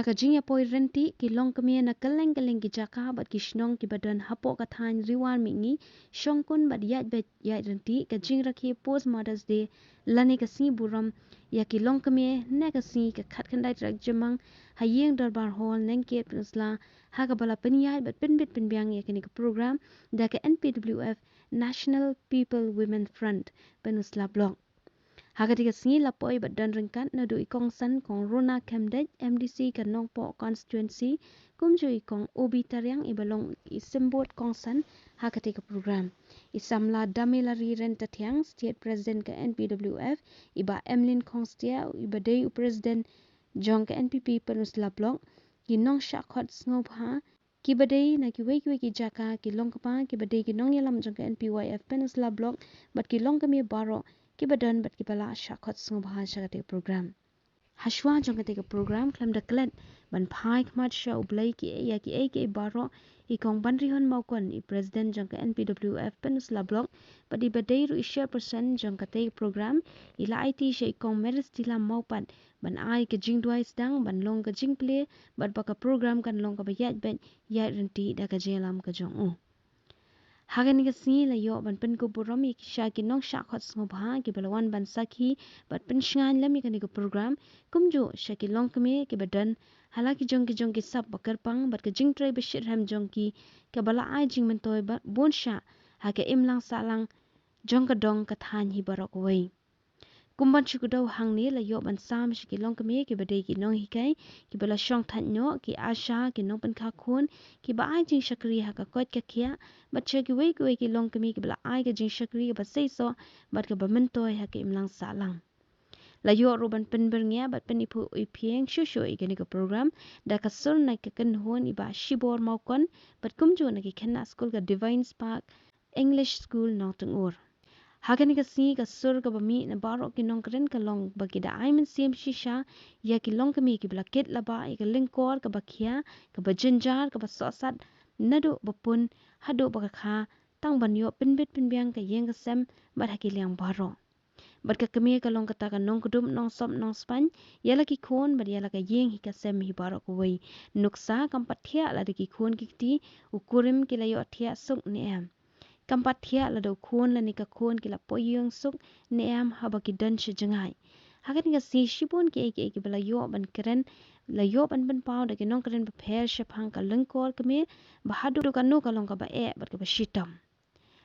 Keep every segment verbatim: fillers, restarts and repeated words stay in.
Ka jingïapoi ryntih ki longkmie na kylleng kylleng ki jaka bad ki shnong kiba don hapoh ka thaiñ Ri War Mihngi, shongkun bad ïaid beit ïaid ryntih ka jingrakhe post Mother's Day lane ka sngi burom ïa ki longkmie, na ka sngi ka khatkhyndai tarik Jymmang ha ïing dorbar hall Nengkiat Pynursla, ha kaba la pynïaid bad pynbit pynbiang ïa kane ka program da ka N P W F, National People Women Front, Pynursla Block. Ha kata ka sngi la poi bad don ryngkat naduh i kongsan Kong Rona Khymdeit, M D C ka Nongpoh constituency, kumjuh i Kong Obi Tariang iba long i symbud kongsan ha kata ka program. I samla Damelari Ryntathiang, State President ka N P W F, i Bah Emlyn Khongstia, iba dei u President jong ka N P P Pynursla Block, ki nongshah khot sngewbha kiba dei na kiwei kiwei ki jaka, ki longkpa kiba dei ki nongïalam jong ka N P Y F Pynursla Block, bad ki longkmie baroh kiba don bad kiba la shah khot sngewbha sha kata ka program. Hashwa jong kata ka program, khlem da klet ban phai khmat sha U Blei ki ïa kiei kiei baroh, i Kong Banrihun Mawkon, i President jong ka N P W F Pynursla Block bad iba dei ruh i Chairperson jong kata ka program, i la aiti sha i Kong Meristila Mawpat ban ai ka jingduwai sdang ban long ka jingplie bad ba ka program kan long kaba ïaid beit ïaid ryntih da ka jingïalam ka jong u. Ha kane ka sngi la ïoh ban pynkup burom ïa ki sha ki nongshah khot sngewbha kiba la wan ban sakhi bad pynshngaiñ lem ïa kane ka program, kumjuh sha ki longkmie kiba don ha la ki jong ki jong ki sap ba kyrpang bad ka jingtrei ba shitrhem jong ki kaba la ai jingmyntoi ba bun shah ha ka imlang sahlang jong ka dong ka thaiñ hi baroh kawei. Kum ban shu kdew hangne la ïoh ban sam sha ki longkmie kiba dei ki nonghikai, kiba la shong thait noh, ki asha, ki nongpynkha khun, kiba ai jingshakri ha ka koit ka khiah, bad sha kiwei kiwei ki longkmie kiba la ai ka jingshakri kaba seisoh bad kaba myntoi ha ka imlang sahlang. La ïoh ruh ban pynbyrngia bad pyniphuh iphieng shuh shuh ïa kane ka program da ka sur na ka kynhun i Bah Shibor Mawkon bad kumjuh na ki khynnah skul ka Divine Spark English School Nongtyngur. Ha kane ka sngi ka sur kaba mih na baroh ki nongkren ka long ba ki da ai mynsiem shisha ïa ki longkmie kiba la kit la bah ïa ka lyngkor kaba khia, kaba jynjar, kaba sohsat naduh ba pun haduh ba ka kha, tang ban ïoh pynbit pynbiang ka ïing ka sem bad ha ki liang baroh. Bad ka kmie ka long kata ka nongkdup nongsop nongspan ïa la ki khun bad ïa la ka ïing hi ka sem hi baroh kawei. Nuksa kam pat thiah lada ki khun ki kti u kurim ki la ïoh thiah suk ne em. Kam pat thiah lada u khun lane ka khun ki la poi ïing suk ne em haba ki don sha jngai. Ha kane ka sngi shibun kiei kiei kiba la ïoh ban kren, la ïoh ban pynpaw da ki nongkren bapher shaphang ka lyngkor kmie, ba haduh kano ka long kaba eh bad kaba shitom.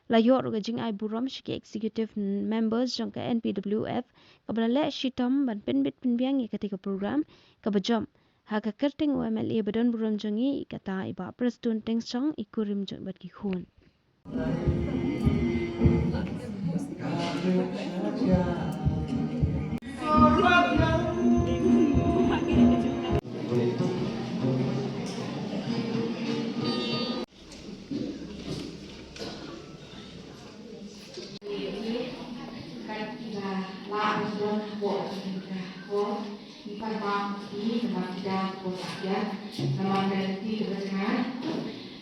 La ïoh ruh ka jingai burom sha ki executive members jong ka N P W F kaba la leh shitom ban pynbit pynbiang ïa kata ka program kaba jop ha ka kyrteng u M L A ba don burom jong ngi, kata i Bah Prestone Tynsong, i kurim jong bad ki khun.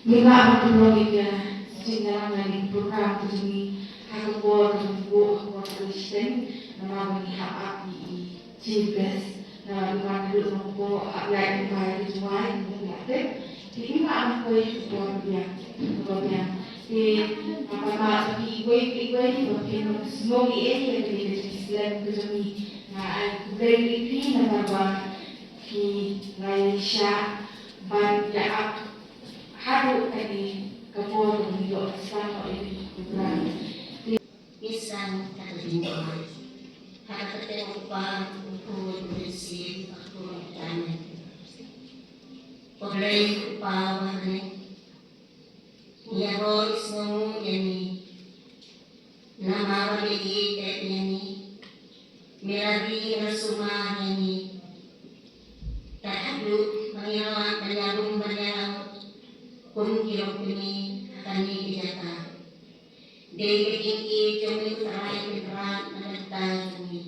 Ngi la ban pynlong ïa ka jingïalang lane ka program ka jong ngi ha ka por ka jong ngi, ha ka por ka jong ngi, namar ba ngi hap ap ïa i Chief Guest, namar ba ngi wan haduh nongpoh, hap ïaid lyngba ïa ka jingwan, ngi hap ïaid tip. Te ngi la ban poi ha ka por ka biang, ka por biang. Te nga pan map ïa phi iwei pa iwei ba phin ym sngew ei ei ïa kane ka jingslem ka jong ngi. Nga ai khublei ïa phi namar ba phi la ïa shah ban ïa ap haduh kane ka por ba ngi ïoh sdang noh ïa kane ka program. Te ngi sdang ha ka jingduwai. Ha ka kyrteng u Kpa, u Khun, u Mynsiem Bakhuid. Amen. Ko Blei u Kpa uba ha bneng, ngi ïaroh sngewnguh ïa me namar ba me ïeit ïa ngi, me la ri la sumar ïa ngi. Tad haduh ba ngi la wad ban ïarum ban ïalang kum ki longkmie ha kane ka jaka. Dei ka jingïeit jong me U Trai Kynrad na ka bynta jong ngi.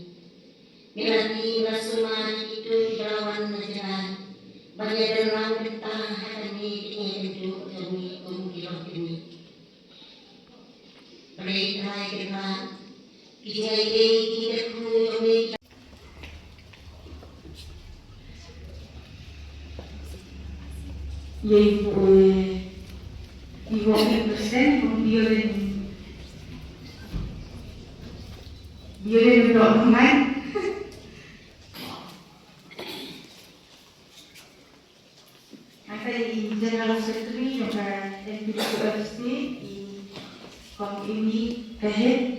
Me la ri la sumar ïa kito kiba la wan na jngai ban ïadon lang bynta ha kane ka jingïakynduh jong ngi kum ki longkmie. Blei Trai Kynrad, ki jingaiei ki jingkyrkhu jong me. Ye, eh, iwo persen, iwo biolin. Biolin dok mai. Aka i General Secretary jong ka N P T F C, i Kong Amy Tahir.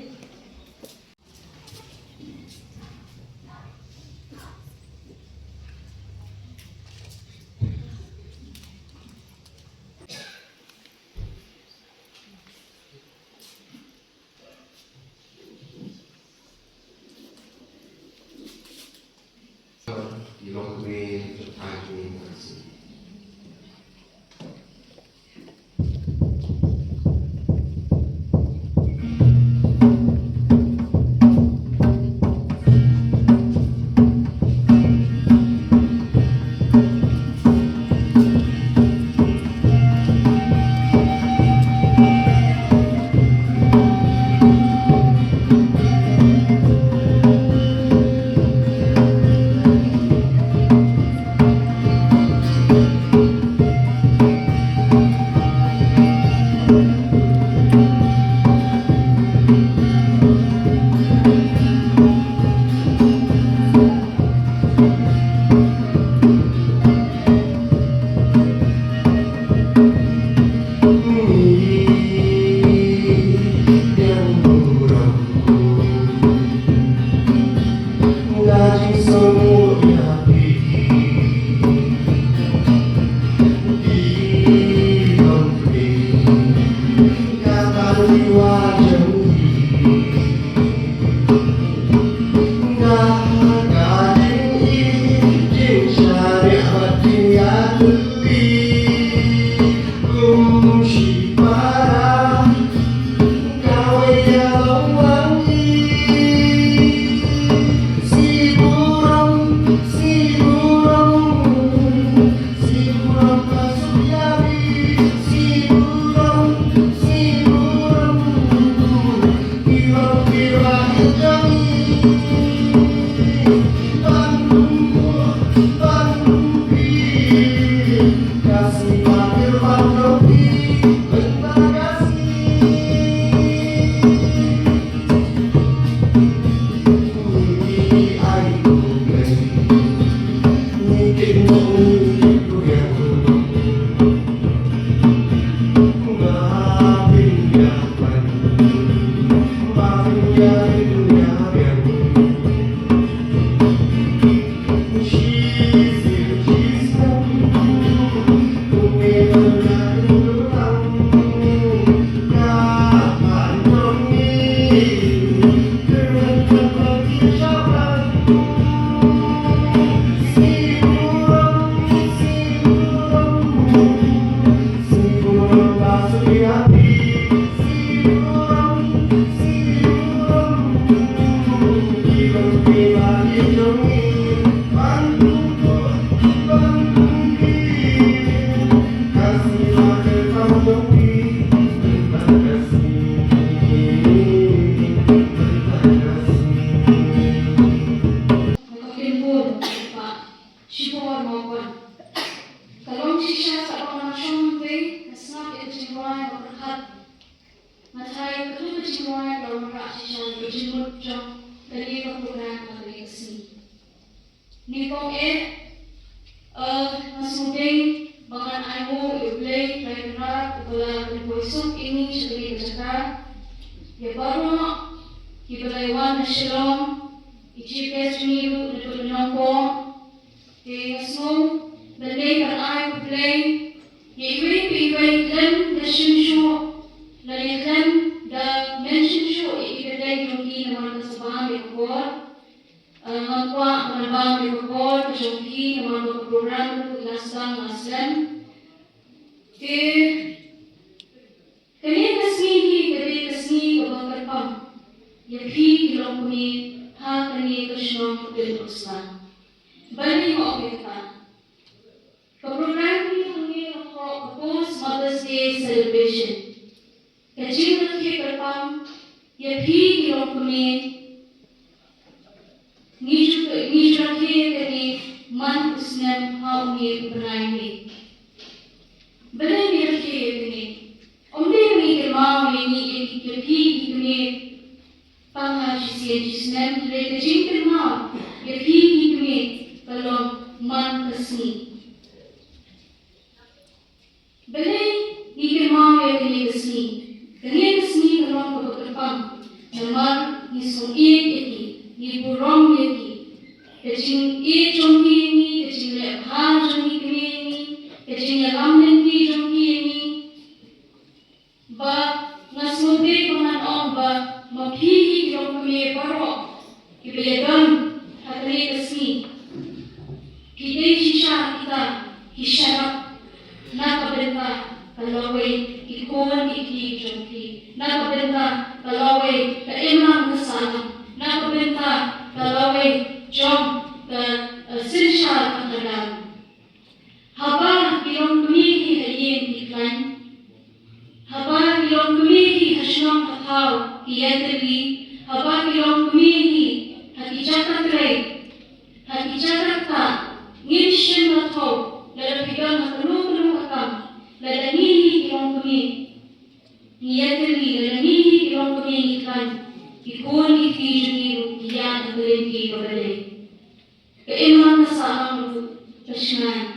Shipor Mawkon. Ka long shisha sa ba nga shong hangtei, nga sngap ïa ka jingrwai ba pyrkhat. Nga thait katto ka jingrwai ba wanrah shisha ïa ka jingmut jong kane ka program ha kane ka sngi. Nyngkong eh, eh, nga sngewbha ba ngan ai nguh ïa U Blei Trai Kynrad uba la pynpoi suk ïa ngi sha kane ka jaka. Ïa baroh kiba la wan na Shillong, i Chief Guest jong ngi ruh naduh Nongpoh. Te nga sngew ban ai khublei ïa iwei pa iwei khlem da shim shuh lane khlem da mention shuh ïa ki kyrteng jong ki namar ka sa bam ïa ka por. Eh, nga kwah ban bam ïa ka por ka jong ki namar ba ka program ruh la sdang la slem. Te kane ka sngi hi ka dei ka sngi kaba kyrpang ïa phi ki longkmie ha kane ka shnong Pynursla. Balei nga ong ïa kata? Ka program hi hangne la hok ka Post Mother's Day Celebration. Ka jingrakhe kyrpang ïa phi ki longkmie. Ngi ju, ngi ju rakhe ïa kane man u snem ha une u bnai May. Balei ngi rakhe ïa kane? Ym dei ba ngi kynmaw ïa ngi, ïa ki, ïa phi ki kmie tang ha shisien shisnem, hynrei ka jingkynmaw ïa phi ki kmie ka long man ka sngi. Balei ngi kynmaw ïa kane ka sngi? Kane ka sngi ka long kaba kyrpang namar ngi sngewthuh ïa ki, ngi burom ïa ki. Ka jingïeit jong ki ïa ngi, ka jingleh bha jong ki kmie ïa ngi, ka jingïalam lynti jong ki ïa ngi. Ba nga sngewbha ba ngan ong ba ma phi hi ki longkmie baroh kiba ïadon ha kane ka sngi, ki dei shisha kita ki sharap na ka bynta ka lawei ki khun ki kti jong phi, na ka bynta ka lawei ka imlang ka sahlang, na ka bynta ka lawei jong ka, eh, synshar ka khadar. Haba ki longkmie hi ha ïing ki khlaiñ, haba ki longkmie hi ha shnong ha thaw ki ïatylli, haba ki longkmie hi ha ki jaka trei, ha ki jaka ktah, ngim shym la thoh lada phi don ha kano kano ka kam, lada ngi hi ki longkmie ngi ïatylli, lada ngi hi ki longkmie ngi khlaiñ, ki khun ki kti jong ngi ruh ki ïaid ha ka lynti kaba dei. Ka imlang ka sahlang ruh ka shngaiñ,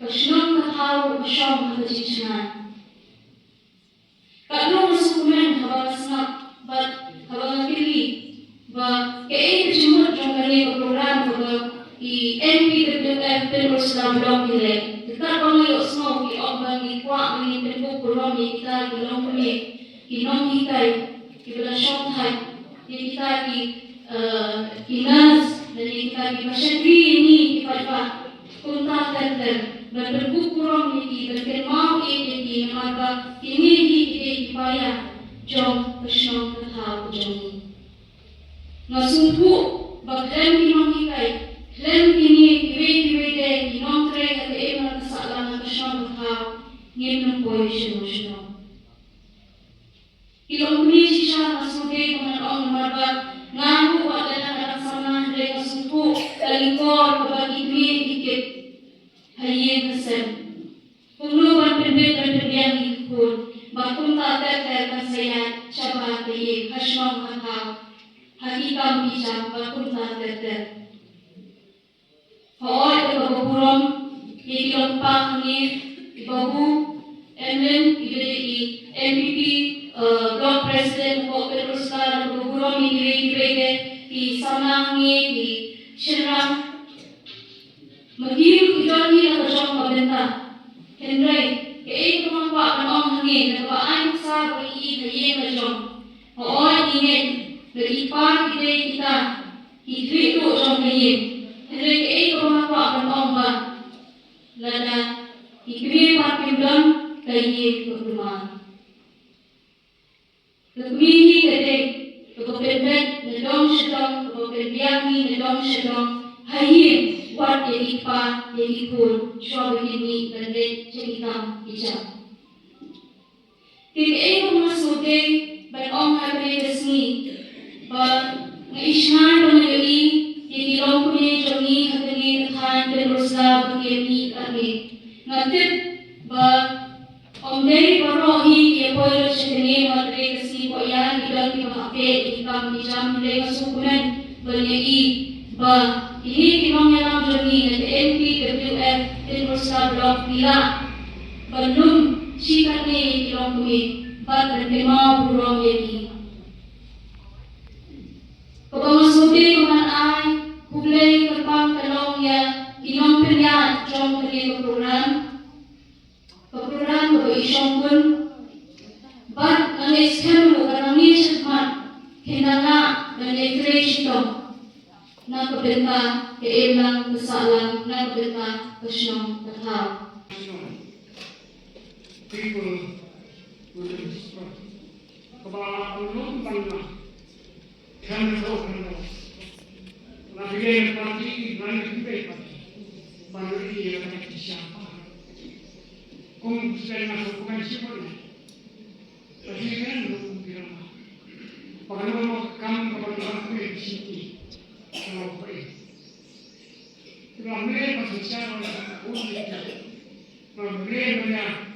ka shnong ka thaw ruh ka shong ha ka jingshngaiñ. Katno nga sngewkmen haba nga sngap bad haba nga kylli ba kaei ka jingmut jong kane ka program kaba i N P W F Pynursa Block ki leh. Te katba nga ïohsngew ki ong ba ngi kwah ba ngin pynkup burom ïa kita ki longkmie, ki nonghikai kiba la shongthait, ïa kita ki, eh, ki nurse, lane kita kiba shakri ïa ngi ki paidbah. Kumta ter ter ban pynkup burom ïa ki, ban kynmaw ïa ki namar ba kine hi ki dei ki paia jong ka shnong ka thaw ka jong ngi. Nga sngewthuh ba khlem ki nonghikai, khlem kine kiwei kiwei de ki nongtrei ha ka imlang ka sahlang ha ka shnong ka thaw, ngim nym poi shano shano. Ki longkmie shisha nga sngewdei ba ngan ong namar ba nga ruh wat lada nga dang samla hynrei nga sngewthuh ka lynti kaba ki kmie ki kit ha ïing ha sem. Kumno ban pynbeit ban pynbiang ïa ki khun, bad kumta ter ter kan sa ïaid shabar ka ïing, ha shnong ha thaw, ha ki kam ki jam, bad kumta ter ter. Hooid, da kaba burom ïa ki longkpa hangne, i Babu Emlyn, iba dei i N P P, eh, Block President hapoh Pynursa, da kaba burom ïa kiwei kiwei de ki samla hangne, ki shynrang. Ma ki ruh ki don hi la ka jong ka bynta. Hynrei kaei kaba nga kwah ban ong hangne, da kaba ai nuksa ba ngi ïohi ha ïing la jong. Hooid, ngi ngeit ba ki kpa ki dei kita ki khlieh duh jong ka ïing. Hynrei kaei kaba nga kwah ban ong ba lada ki kmie pat kim don, ka ïing ka kulmar. Ka kmie hi ka dei kaba pynbeit na dong sha dong, kaba pynbiang hi na dong sha dong, ha ïing, wat ïa ki kpa ïa ki khun, shuwa ba kin mih ban leit sha ki kam ki jam. Te kaei kaba nga sngewdei ban ong ha kane ka sngi, ba nga i shngaiñ ba nga ïohi ïa ki longkmie jong ngi ha kane ka thaiñ Pynursa ba ki ïa mih katne. Nga tip ba ym dei baroh hi ki ïa poi lut sha kane, namar kane ka sngi Pohiar ki don kiba hap beh ïa ki kam ki jam, hynrei nga sngewkmen ban ïohi ba kine ki nongïalam jong ngi na ka N P W F Pynursa Block ki lah ban lum shi katne ïa ki longkmie bad ban kynmaw burom ïa ki. Kaba nga sngewdei ba ngan ai khublei kyrpang ka long ïa ki nongpynïaid jong kane ka program. Ka program kaba i shongkun. Bad nga ngeit skhem ruh ba nangne shakhmat kin dang lah ban ïatrei shitom na ka bynta ka imlang ka sahlang, na ka bynta ka shnong ka thaw. People will be destroyed. Kaba long ban na Kan ko kan ko. Na pige party, na pige party. Ban ri ya kan kisha. Kum sen na ko kan shi ko. Pati kan lo kum kira ma. Pakan ma kam ka ban ban ko shi ki. Kalau ko. Kalau me pati cha ko. Kalau me ya.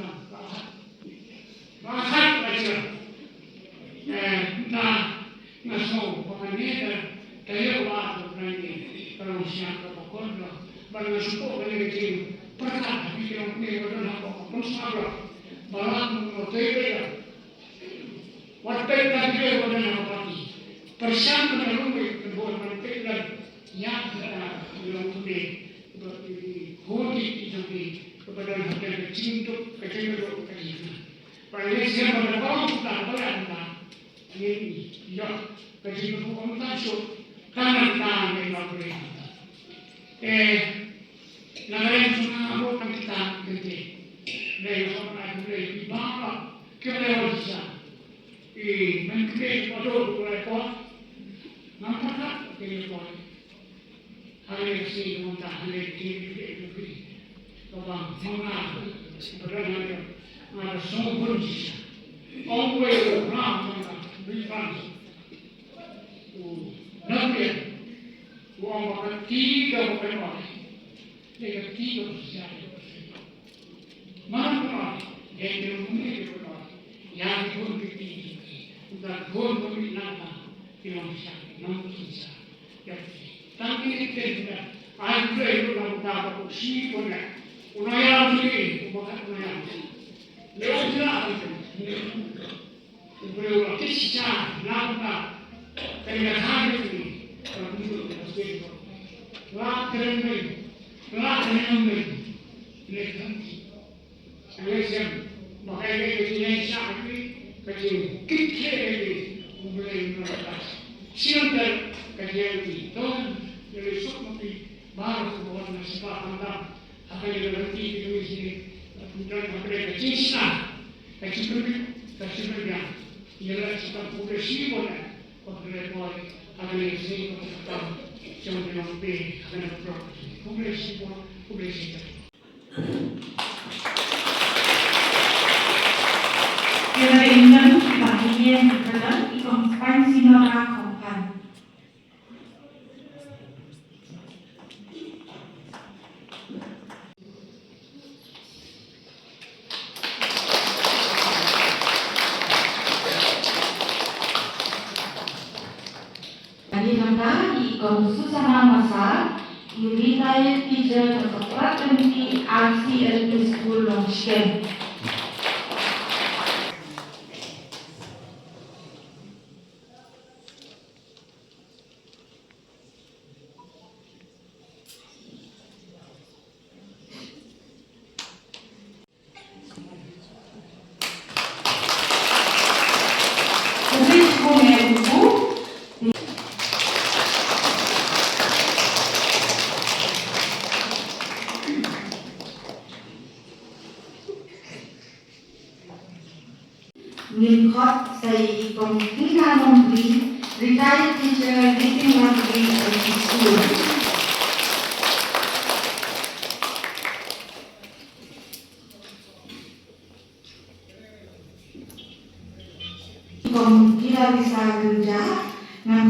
Sngewbha. Ba hat ba jia. Eh, nda nga sngew ba ngan ïa ka taïew ba to ngan ïa ka long sñiang ka ba kor ba ba nga sngewbha ba ïa ka jing pyrkhat ha ki jong ne ba don ha ba kor sngewbha ba la ko te ba ïa. Wat peit ka jingïaid ba don ha ka party. Pyrshang ba ka ruh ka bor ban peit lem ïa ka long kumne. Ba ki hodi ki jong ki ba don ha ka jingduk ka jingduk ka jingduk. Ba lei shem ba ka bor ka ba la ka. Ngin ïoh ka jingduk ym tang shuh. Ka nang ka nang ka ba. Eh, nga kren shuh nga ruh tang kita kynti. Dei nga shu ai khublei ïa phi baroh kiba ïa wan shisha. I men kynti ba dei ba ïa poi. Ngam pyrkhat ba kin ïa poi. Hynrei ka sngi ka mynta hynrei ka sngi ka sngi ka sngi. Kaba ma nga ba don hangne nga da sngewbha shisha. Ong wei u Ram ma nga, Bishop Francis. U Gabriel. U ong ba ka kti ka ba ka ïoh. Dei ka kti ka ba shisha. Mano ka ïoh? Dei ka ïoh, ka ïoh. Ïa ki khun ki kti ki. Uta khun ka mih nangta ki long shisha, long shisha. Ïa ki. Tang ki ki kti ki. Ai khublei ruh na uta ka ba u shibun eh. U nongïalam jong ngi, u ba kat u nongïalam. Lei u jia ka jong. U briew la kit shisha na ka bynta ka dei ka thaiñ jong ngi. Ka la kumjuh ka la sdang. La kren beiñ, la kren beiñ. Lei ka thaiñ jong ngi. Ka lei shem ba ka dei ka jingïaishah ka dei ka jingkit khlieh ka dei. U Blei u la kit shisha ka jingïaishah ka dei. Don ïa lei suk ma phi baroh kiba wan na shisha khamtam. Ha kane ka lynti ka jong ngi shisha, ka jong ka jong ka jingshna, ka jingpynbit, ka jingpynbiang. Ïa la shisha khublei shibun eh, khublei bun, ha kane ka sngi ka jong ka jong ka jong ka, ha kane ka prok. Khublei shibun, khublei shibun. Ïa la ïa nang, ba ïa nang, ba ïa nang, i kong Spang Sinora Khongphan. Ani nangta i kong Susana Masa, i retired teacher jong ka Pratmenti R C L P School Longshkem.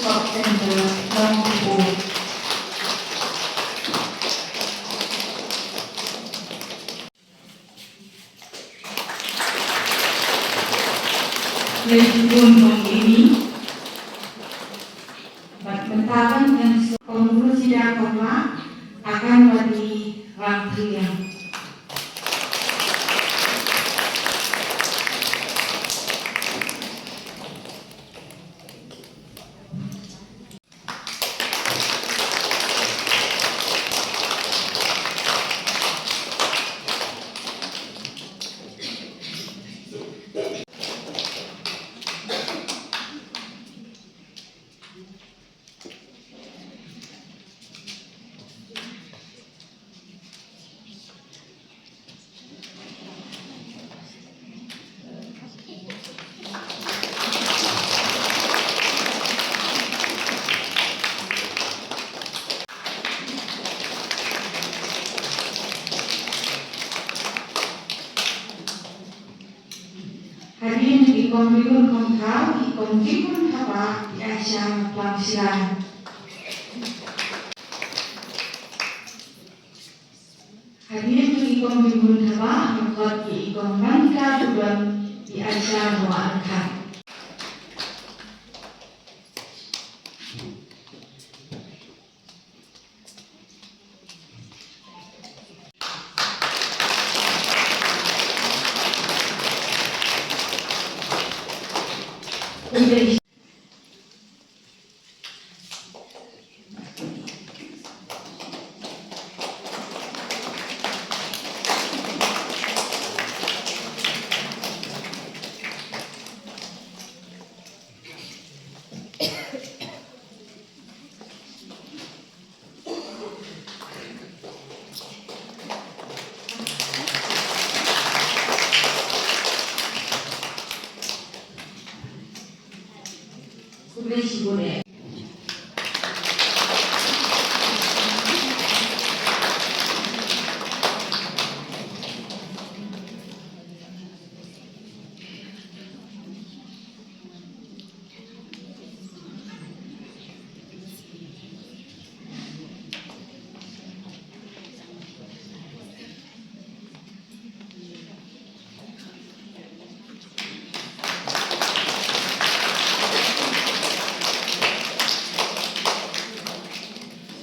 Sports Centre, Nongkhnathiang. Leit bun ong ini. Bad mynta ban ngan sngewbha Rosida Kongma, Anganwadi Rangthliang. Hadien jong i Kong Ringun Khongkhaw, i Kong Jingmun Haba, i Aisha Plangshlan. Hadien jong i Kong Jingmun Haba, ngi khot ïa i Kong Mangka Budon, i Aisha Noah Angkhan.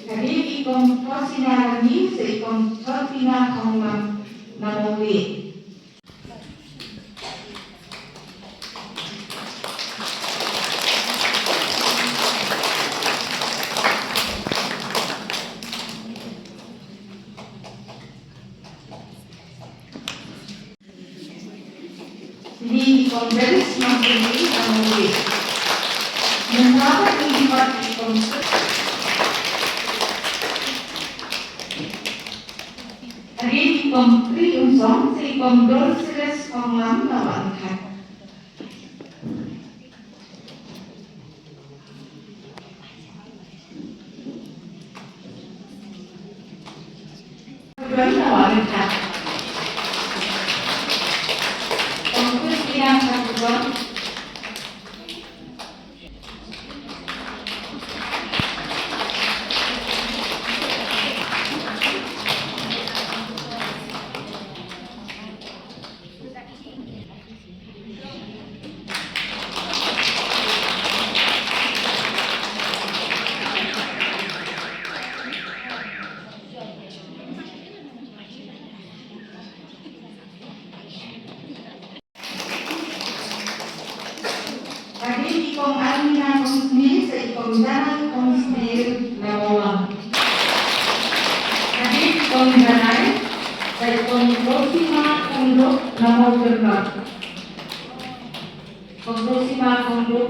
Kane i Kong Rosina Rani, sa i Kong Chorpina Khonglam na Mawlai. Ni i Kong Belis Mangkuri na Mawlai. Nangta i Kong Belis Mangkuri. Agi i Kong Tri Unsong, sa i Kong Dor Siles Konglam na Wangkhat. Kong Christina Chatterton. Hadien i Kong Almina Kongsmier, sa i Kong Janai Kongsmier na Mawang. Hadien i Kong Janai, sa i Kong Rosima Kongduk na Mawkyrpang. Kong Rosima Kongduk.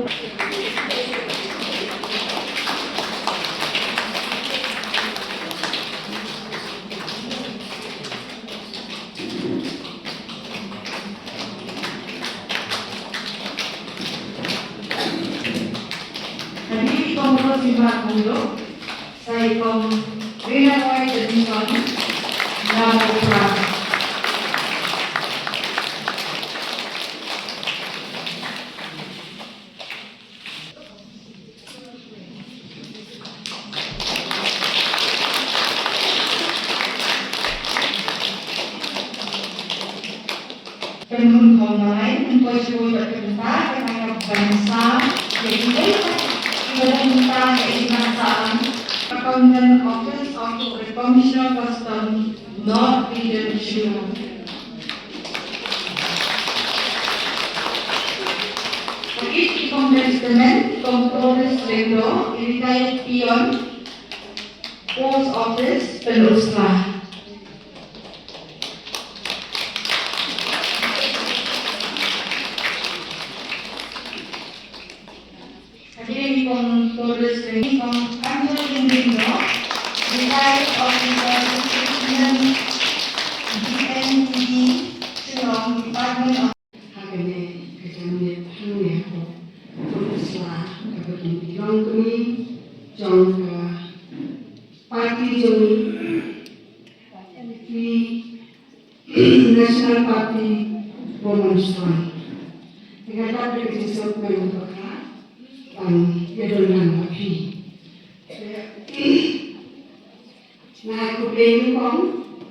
Hadien i Kong Rosima Kongduk, sa i Kong Rina Roy Jadinson na Mawkyrpang. Pynrung khong malai, pynpoi shibun bad pynta, kynmaw ban sa ïa kiwei pat kiba don bynta ha ïing ha sahlang. Accountant Office of the Commissioner of Customs, North Region, Shillong. Peit i Kong Testament, Kong Torres Lyngdoh, i retired peon, Post Office, Pynursla. Hadien i Kong Torres Lyngdoh, i Kong Anjali Lyngdoh, retired officer, D N P D, Shillong, Department of Ha kane ka jingmut hangne hapoh Pynursla kaba ki longkmie jong ka party jong ngi, N P P, National Party Women's Front. Te nga dap da ka jingsngewkmen bakla ban ïadon lang bad phi. Te Nga ai khublei nyngkong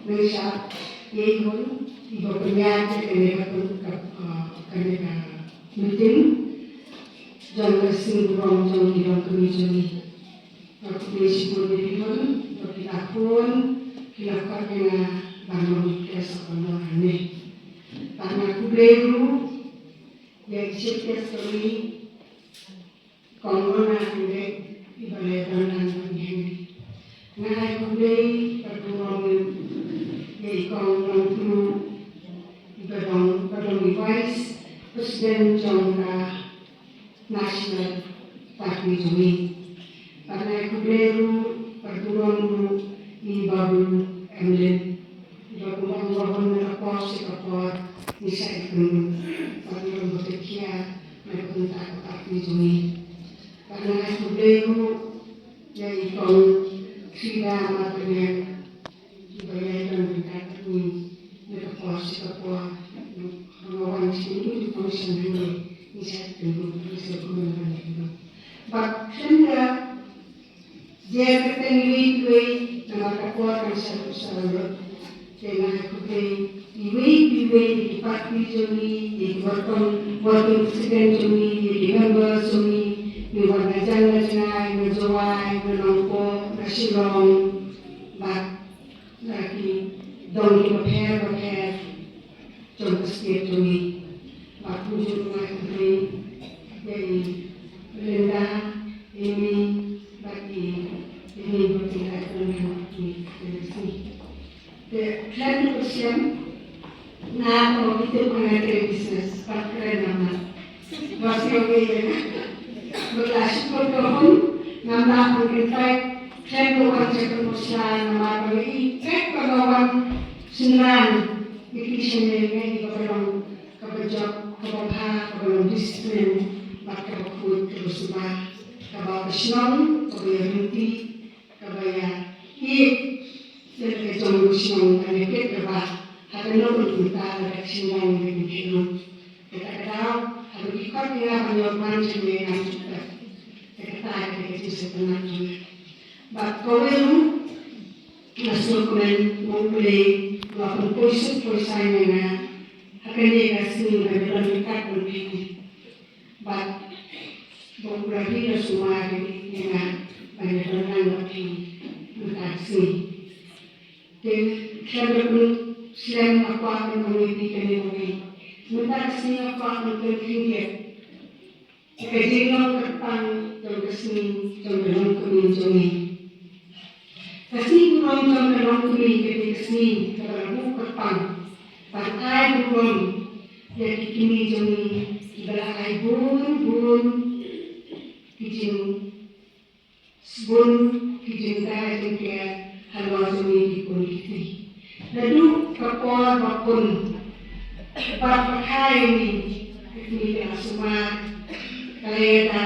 nyngshap ïa i khun iba pynïaid ïa kane ka, ka, ka, kane ka meeting jong ka seng burom jong ngi, jong ka kmie jong ngi. Nga khublei shibun ïa phi khun ba phi la phone, phi la khot ïa nga ban long guest of honor hangne. Bad nga khublei ruh ïa i chief guest jong ngi, Kong Rona Hynrei, iba la ïadon lang bad ngi hangne. Nga ai khublei bad burom ïa i Kong Nongtluh, iba dang, iba dang i Vice President jong ka National Party jong ngi. Bad nga ai khublei ruh bad burom ruh ïa i Babu Emlyn. Iba kumba ong, ba bun na ka por sha ka por ngi shah ïakynduh bad ngi long bad ïa ki na ka bynta ka party jong ngi. Bad nga ai khublei ruh ïa i Kong Frida Margoliouth, iba ïai don ryngkat bad ngi na ka por sha ka por. Ba nga wan sha kine ki function hangne ngi shah ïakynduh, ngi shah ïakynduh, ngi shah ïakynduh. Bad khlem da Jia kyrteng iwei pa iwei namar ka por kan sa lut sa la lut. Te nga ai khublei iwei pa iwei ïa ki party jong ngi, ïa ki working, working president jong ngi, ïa ki members jong ngi, ïa ki wat na jngai na jngai, na Jowai, na Nongpoh, na Shillong, bad na ki dong kiba pher bapher jong ka state jong ngi. Bad kumjuh ruh nga ai khublei ïa i Linda, Amy, bad i Amy, bad i Linda, bad i Linda. Te khlem da pyrshang, nga, ko, ki tip nga trei business, bad kren namar. Ba sngewbha ïa nga. Bad la shu kut ka hun, ngam lah ban kyntait, khlem da wan sha Pynursla namar ba nga i trei ba nga wan shynrang ïa ki shane, nga i kaba long, kaba jop, kaba bha, kaba long discipline, bad kaba khuid, kaba suba, kaba, kaba shnong, kaba ïa ryntih, kaba ïa ïeit ïa ka jong u Shnong ban ïa peit kaba ha kano ka dur ka la dep shnong ïa ka kynthei ruh. Kata ka daw ha ka dei khot ïa nga ban ïoh ban shnong ïa nga shuh. Te kata ka dei ka jingsngewtynnat jong nga. Bad kawei ruh nga sngewkmen ba U Blei u la pynpoi suk poi saiñ ïa nga ha kane ka sngi ban ïadon ryngkat bad phi. Bad ba u la ri la sumar ïa nga ban ïadon lang bad phi mynta ka sngi. Te khlem da pynslem nga kwah ban ong ïa phi kane, mynta ka sngi nga kwah ban pynkheiñ ïa ka jinglong kyrpang jong ka sngi jong ka longkmie jong ngi. Ka sngi burom jong ka longkmie ka dei ka sngi kaba la buh kyrpang ban ai burom ïa ki kmie jong ngi kiba la ai bun bun ki jing sbun ki jingdai jingker halor jong ngi ki khun ki kti. Naduh ka por ba khun ba pyrthei ni ki kmie ka la sumar, ka la ïada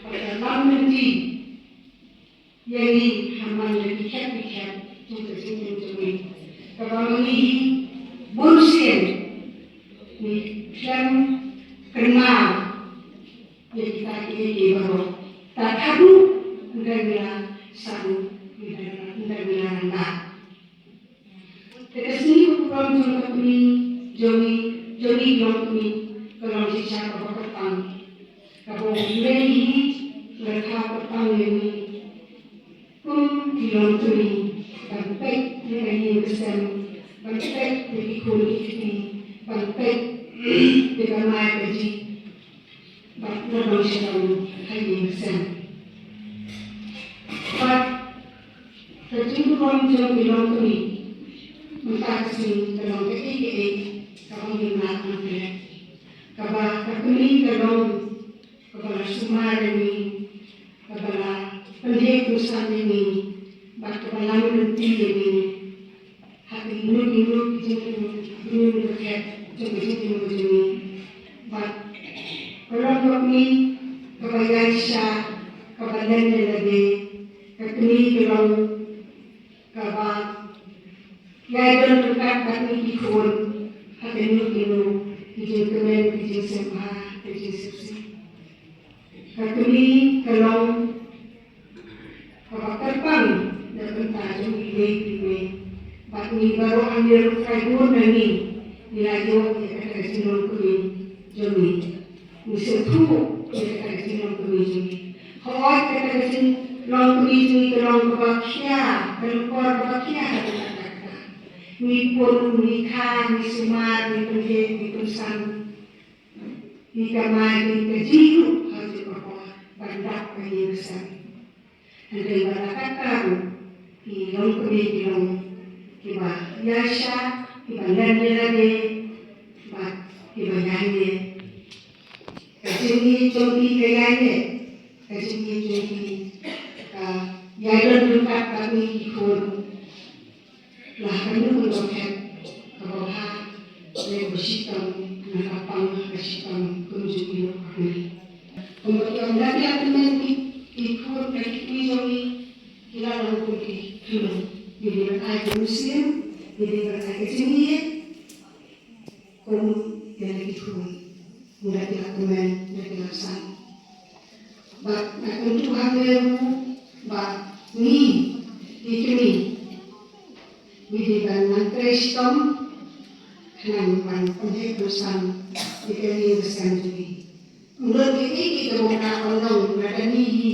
bad ka la lam lynti ïa ngi ha man la ki khet ki khet jong ka jingim jong ngi. Kaba ma ngi hi bun sien ngi khlem kynmaw ïa kita kiei kiei baroh. Tad haduh ynda ngi la san, ynda ngi la rangbah. Te ka sngi burom jong ka kmie jong ngi, jong ngi ki longkmie, ka long shisha kaba kyrpang. Kaba U Blei hi u la thaw kyrpang ïa ngi kum ki longkmie ban peit ïa ka ïing ka sem, ban peit ïa ki khun ki kti, ban peit ïa ka mai ka jih. Bad la don sha ka ïing ka sem. Bad ka jingburom jong ki longkmie mynta ka sngi ka long kaei kaei kaba ngim lah ban klet. Kaba ka kmie ka long kaba la sumar ïa ngi, kaba la pynheh pynsan ïa ngi, bad kaba la lam lynti ïa ngi ha kino kino ki jingim, kino kino ki jingim jong ngi. Bad ka long ka kmie kaba ïaishah, kaba len ïa lade, ka kmie ka long kaba ïadon ryngkat bad ngi ki khun ha kino kino ki jingkmen, ki jingsngewbha, ki jingsngewsih. Ka kmie ka long kaba kyrpang na ka bynta jong iwei pa iwei. Bad ngi baroh hangne ruh trai bun na ngi ngi la ïoh ïa kata ka jinglong kmie jong ngi. Ngi sngewthuh ïa kata ka jinglong kmie jong ngi. Hooid, kata ka jinglong kmie jong ngi ka long kaba khia, ka lyngkor kaba khia ha kata ka kyrdan. Ngi pun, ngi kha, ngi sumar, ngi pynheh, ngi pynsan. Ngi kamai, ngi kamai ruh ha kata ka por ban dap ka ïing ka sem. Hynrei wat la katta ruh ki longkmie ki long kiba ïaishah, kiba len ïa lade bad kiba ïaineh. Ka jingïeit jong ki ka ïaineh, ka jingïeit jong ki ka ïadon ryngkat bad ngi ki khun. La ha kano kano ka phet kaba bha ne kaba shitom, na ka pang ka shitom kumjuh ïa ka kmie. Kumba ki ong, la ki la tymmen ki, ki khun, la ki kmie jong ngi ki la long kum ki khyllung. Ngi dei ban ai ka mynsiem, ngi dei ban ai ka jingïeit kum ïa la ki khun. Ngi la ki la tymmen, ngi la ki la san. Bad nga kyntu hangne ruh ba ngi ki kmie ngi dei ban nang trei shitom khnang ban pynheh pynsan ïa ka ïing ka sem jong ngi. Ym don kiei kiei kiba ngi lah ban long lada ngi hi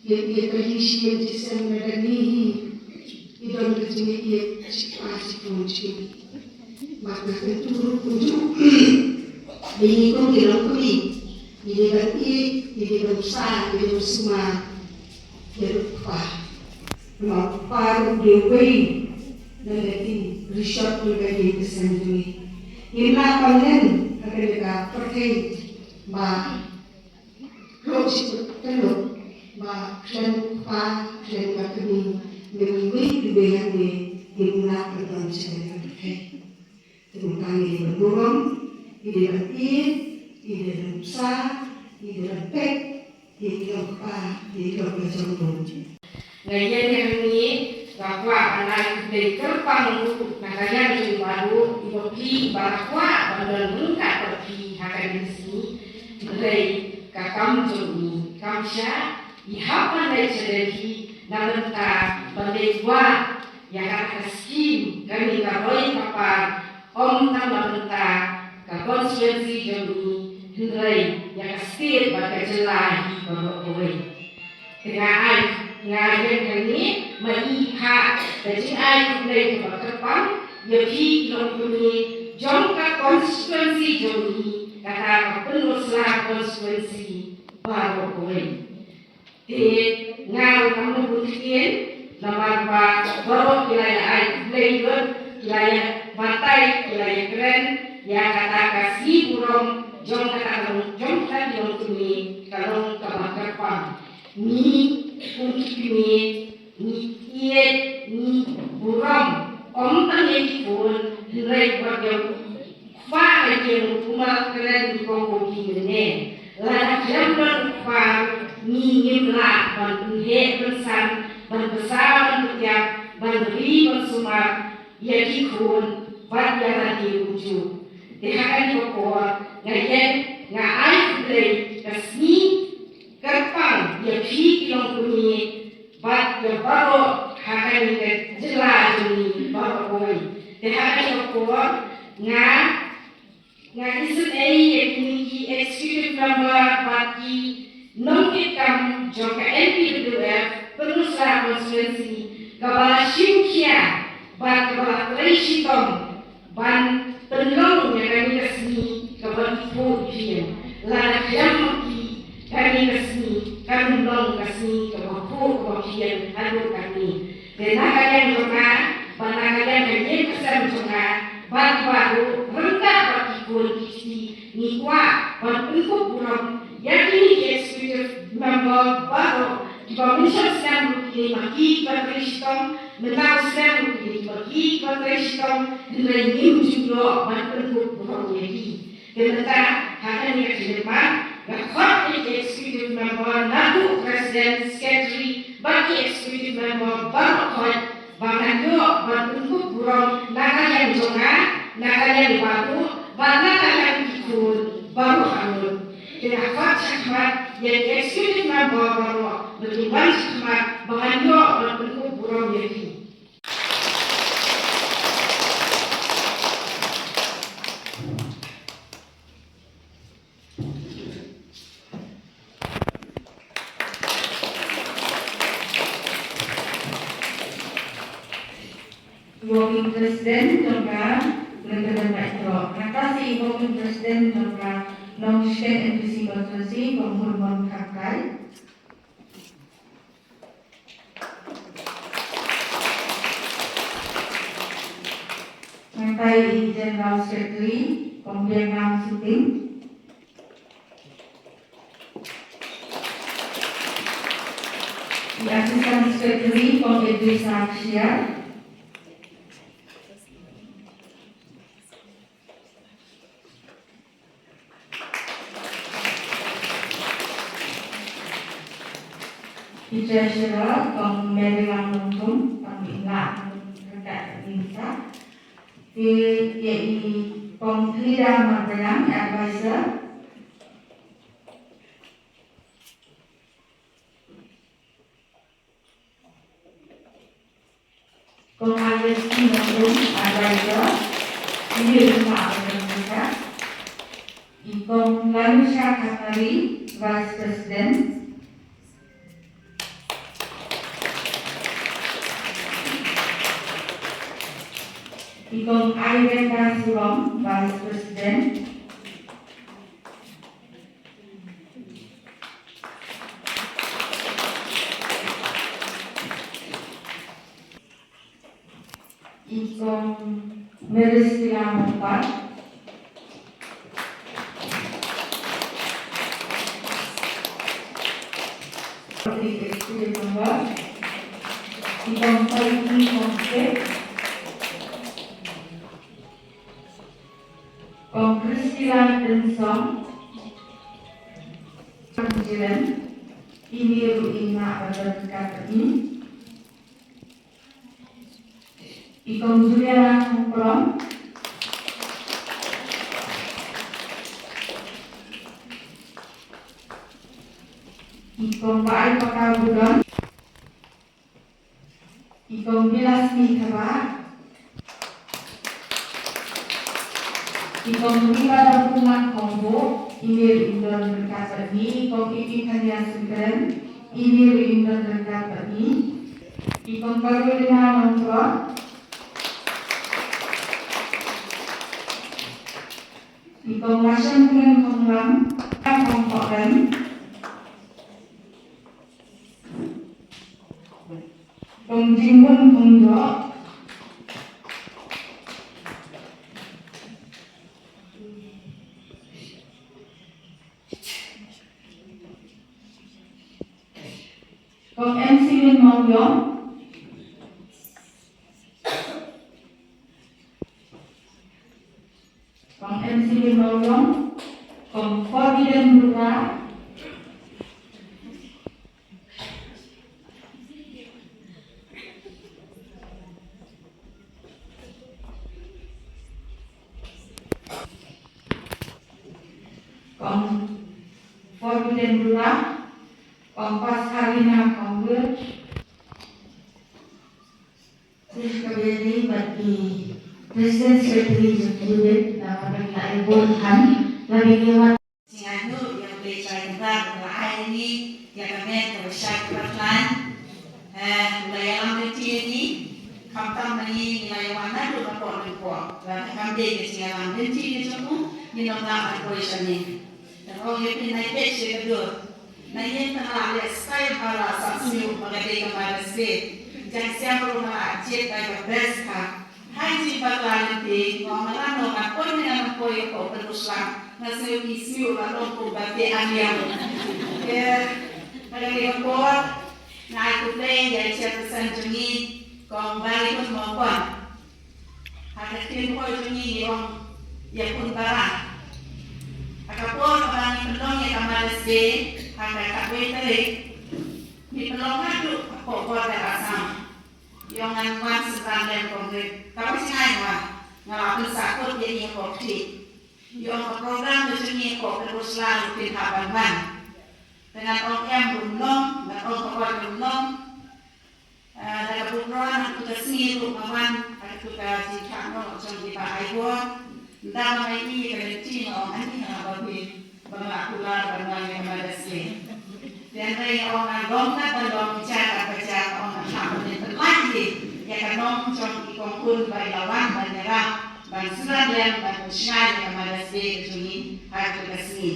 ïa, ïa ka ïing shi ïing shi sem, lada ngi hi ki don ka jingïeit shi kpa shi khun shi kmie. Bad nga kyntu ruh kumjuh ba ngi kum ki longkmie ngi dei ban ïeit, ngi dei ban bsa, ngi dei ban sumar ïa u kpa. Namar u kpa ruh u dei uwei na ki rishot jong ka ïing ka sem jong ngi. Ngim lah ban len ha kane ka pyrthei ba Ruh shi kut ka lok ba khlem kpa khlem ka kmie, ngi wei ki wei hangne, ngim lah ban don sha ka pyrthei. Te kumta ngi dei ban burom, ngi dei ban ïeit, ngi dei ban bsa, ngi dei ban peit ïa ki longkpa, ïa ki longkpa jong ngi. Nga ïeng hangne Ka kwah ban ai khublei kyrpang ruh na ka liang jong i baroh i bapli i ba la kwah ban don ryngkat bad phi ha kane ka sngi. Hynrei ka kam jong i kam shah, i hap ban leit sha Delhi na bynta ban leit wad ïa kata ka skim kane ka roi ka par, ym tang na bynta ka constituency jong i, hynrei ïa ka state bad ka jylla hi baroh kawei. Te nga ai, nga ïeng hangne, ma i ha ka jingai khublei kaba kyrpang ïa phi ki longkmie jong ka constituency jong i, kata ka Pynursla constituency baroh kawei. Te nga ruh ngam bun ktien, namar ba baroh ki la ïa ai khublei lut, ki la ïa batai, ki la ïa kren ïa kata ka sngi burom jong kata ka long, jong kata ki longkmie, ka long kaba kyrpang. Ngi kum ki kmie ngi ïeit, ngi burom, ym tang ïa ki khun, hynrei wat ïa u kpa ha ïing u ma kren, ngi kong u ki mynne. Lada khlem don u kpa, ngi ngim lah ban pynheh pynsan, ban bsa ban pynïap, ban ri ban sumar ïa ki khun bad ïa lade kumjuh. Te ha kane ka por nga ïeng, nga ai khublei ka sngi kyrpang ïa phi ki longkmie bad ïa baroh ha kane ka jylla jong ngi baroh kawei. Te ha kane ka por nga, nga isynei ïa kine ki executive member bad ki nongkitkam jong ka N P W F Pynursla constituency, kaba la shim khia bad kaba la trei shitom ban pynlong ïa kane ka sngi kaba iphuh iphieng. Lada khlem ma ki, kane ka sngi kan ym long ka sngi kaba phuh kaba phieng haduh katne. Te na ka liang jong nga bad na ka liang ka ïing ka sem jong nga bad kiba ruh ryngkat bad ki khun ki kti, ngi kwah ban pynkup burom ïa kine ki executive member baroh kiba mynshwa snem ruh kine ma ki kiba trei shitom, mynta u snem ruh kine ma ki kiba trei shitom, hynrei ngim ju ïoh ban pynkup burom ïa ki. Te mynta ha kane ka jingmut nga khot ïa ki executive member, naduh president, secretary bad ki executive member baroh khot ba ngan ïoh ban pynkup burom na ka liang jong nga, na ka liang i babu bad na ka liang ki khun baroh arngut. Te nga khot shakhmat ïa ki executive member baroh ba kin wan shakhmat ba ngan ïoh ban pynkup burom ïa ki. Working President jong ka Greater Dengmai Tok. Nangta sa i Working President jong ka Nongshkei N P C Constituency, Kong Hurmon Kharkai. Nangta i General Secretary, Kong Biangnam Suting. I Assistant Secretary, Kong Idrisa Kshiar. I Treasurer, Kong Marylam Nongrum, tang i lah ryngkat i sa. Te ïa i Kong Hilda Marbayang, Advisor. Kong Agustin Nongrum, Advisor, Senior Jemaah Organisasi. I Kong Lalusha Khatari, Vice President. I Kong Airenda Surom, Vice President. I Kong Merisila Mongpat. I Kong Saiki Mongse. Kong Priscilla Tensong. Kong Jiren. Ini ruh i ma ba don ka ini. I Kong Juliana Kongprom. I Kong Bai Paka Budon. I Kong Bilasmi Kaba. I Kong Riba Dabunak Kongbo. Ini Indon Rekatani. I Kong Ipi Kania Sukren. Ini Indon Rekatani. I Kong Carolina Nongkrot. I Kong Lashem Kren Konglam, Kong Kren. Kong Jingbun Kong Jo. Kong M C Lin Mawlong. Kong M C Lin Mawlong. Kong Forbidden Buddha. Kong Forbidden Buddha. Kong Pascalina Kong Will. Chief Kabeli bad i President Secretary jong ki unit, na ka bynta i bun han, la dei ïa wat. Jingaitu ïa U Blei Trai Kynrad ba la ai ïa ngi ïa ka met kaba shait kaba khlaiñ. Eh, U la ïalam lynti ïa ngi, khamtam ma ngi ngi la ïa wan naduh na por lyngkhuh. Lada kam dei ka jingïalam lynti ka jong U, ngin ym lah ban poi shane. Te ong ïa phi, nai peit sha ka dur. Na ïing tang la leh stai ba la sah sniew ba ka dei ka Mother's Day. Jang siang ruh nga la jied da ka best ka. Hai jingpakla lynti, nga ong lano ngan poi ne ngan ym poi ïa ka open usla. Nga sngew ki sniew la long kum ba te an ïa. Te na kane ka por nga ai khublei ïa i chairperson jong ngi, Kong Balikun Mawkon. Ha ka ktien Khoi jong ngi ngi ong ïa Khun Barang. Ha ka por kaba ngi pynlong ïa ka Mother's Day ha ka khatwei tarik, ngi pynlong haduh hapoh border Assam. Ngi ong ngan wan synran lem, kong Rit. Kaba jingai nga, nga la pynsahkut ïa ngi hapoh kti. Ngi ong ka program ka jong ngi hapoh Kynrusla ruh kin hap ban wan. Te ngan ong em ruh ym long, ngan ong ka wan ruh ym long. Ah, da ka burom ha katu ka sngi ruh nga wan ha katu ka jingkha noh jong ki ba ai bor. Ynda ma ngi ïohi ka lynti nga ong ani ha ba phi ba nga la kular ban wan ïa ka Mother's Day. Te hynrei nga ong nga long na ban long, ïa ka ba ïa ka ong nga hap ban pynlait ïa ka nong jong i kong khun ba i la wan ban ïarap ban synran lem ban pynshai ïa ka Mother's Day ka jong ngi ha katu ka sngi.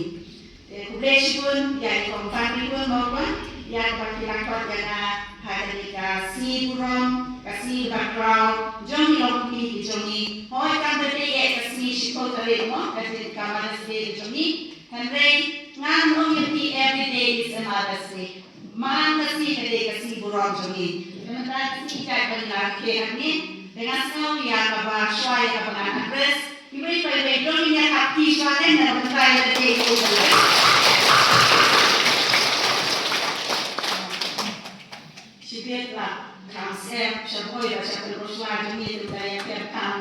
Te khublei shibun ïa i Kong Fanny Gun Mawkon ïa kaba phi la khot ïa nga ha kane ka sngi burom, ka sngi bakhraw jong i longkmie ki jong ngi. Hooid, kam dei ïa ka sngi shiphew tarik mo, ka dei ka Mother's Day ki jong ngi. Hynrei ngan ong ïa phi, every day is a Mother's Day. Man ka sngi ka dei ka sngi burom jong ngi. Te mynta ka sngi jait ba ngi la rkhie hangne, te nga sngew ïa kaba shuwa ïa kaba ngan address. Iwei pa iwei, dang ïa ka kti shuwa, eh, na ka bynta ïa lade ïa u. Shibit la kham sep sha Bhoi bad sha Kynrusla jong ngi, te ïa pher kham.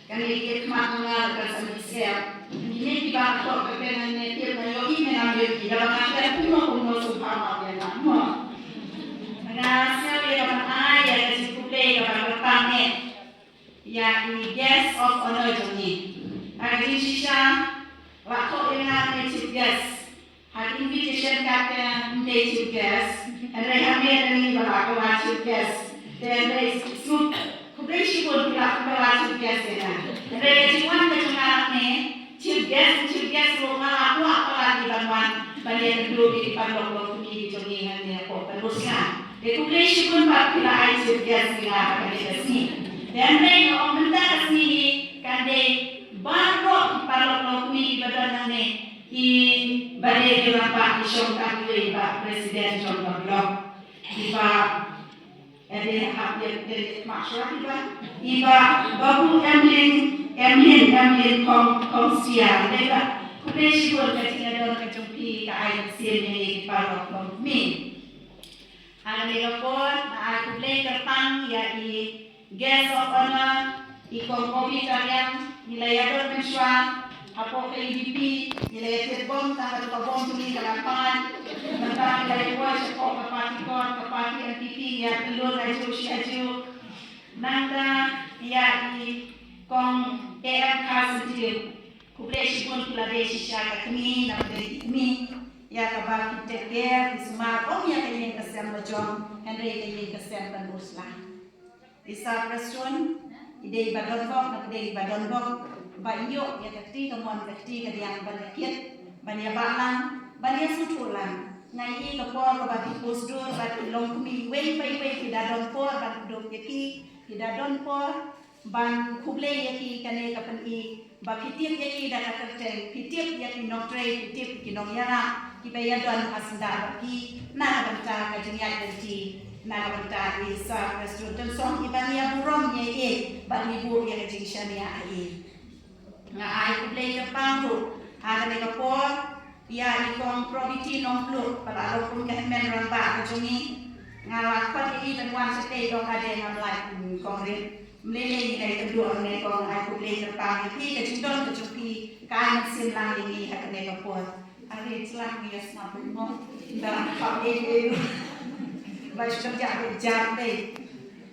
Kane ka ïa khmat jong nga la ka sani sep. Kine kiba ka tok ka kren ne, tip na ïohi ne ngam ïohi, da ba nga pher kumno kumno sngewbha ma ïa nga mo. Nga sngew ïa ka ban ai ïa ka jingkhublei kaba kyrpang eh ïa i guest of honour jong ngi. Ha ka jingshisha la thoh ïa nga ne chief guest. Ha ka invitation card ka ym dei chief guest. Hynrei hangne ka dei ba la kylla chief guest. Te hynrei sngewbha, khublei shibun phi la kylla chief guest ïa nga. Hynrei ka jingwan ka jong nga hangne, chief guest, chief guest ruh nga la kwah palat ban wan ban ïakynduh ïa ki paralok longkmie ki jong ngi hangne hapoh Kynrusla. Te khublei shibun ba phi la ai chief guest ïa nga ha kane ka sngi. Te hynrei nga ong mynta ka sngi hi kan dei baroh ki paralok longkmie kiba don hangne, kiba dei ki rangbah ki shong tang iwei, i bah president jong ka block, i bah, eh, dei hap ïa dei ma shuwa, i bah, i bah Babu Emlyn, Emlyn, Emlyn Kong, Kongsia, dei bah. Khublei shibun ka jingïadon ka jong phi ka ai mynsiem ïa ngi ki paralok longkmie. Ha kane ka por nga ai khublei kyrpang ïa i Guest of Honor, i Kong Obi Tariang, ngi la ïadon mynshuwa hapoh ka U D P, ngi la ïa thied bom tang ka bom jong ngi ka la pan. Mynta ngi la ïa poi shapoh ka party court, ka party N P P ïa tylluid hajuh shi hajuh. Nangta ïa i Kong A M Kharsyntiew. Khublei shibun, phi la dei shisha ka kmie na pdeng ki kmie, ïa kaba phi take care, phi sumar ym ïa ka ïing ka sem la jong, hynrei ka ïing ka sem ban u sla. I Sir Prestone i dei ba donbok na pdeng ba donbok, ba ïoh ïa ka kti kamon ka kti kadiang ban ïa kit, ban ïa bah lang, ban ïa sngewthuh lang. Nga ïohi ka por kaba phi post dur bad i longkmie iwei pa iwei, phi da don por ban kdup ïa ki, phi da don por ban khublei ïa ki. Kane ka pyni ba phi tip ïa ki da ka kyrteng, phi tip ïa ki nongtrei, phi tip ïa ki nongïarap kiba ïadon ha syndah bad phi na ka bynta ka jingïaid lynti, na ka bynta i Sir Prestone Tynsong, iba ngi ïa burom ïa i bad ngi buh ïa ka jingshaniah ha i. Nga ai khublei kyrpang ruh ha kane ka por ïa i Kong Probity Nongpluh, ba la long kum ka hynmen rangbah ka jong ngi. Nga la khot ïa i ban wan shatei, ong ade ngam lait, Kong Rit. Ym lei lei ngi la ïakynduh ne Kong, ai khublei kyrpang ïa phi, ka jingdon ka jong phi ka ai mynsiem lang ïa ngi ha kane ka por. Are, shlak ngi ïa sngap beit mo. Nda pap ei ei. Ba shu kam jah beit jar beit.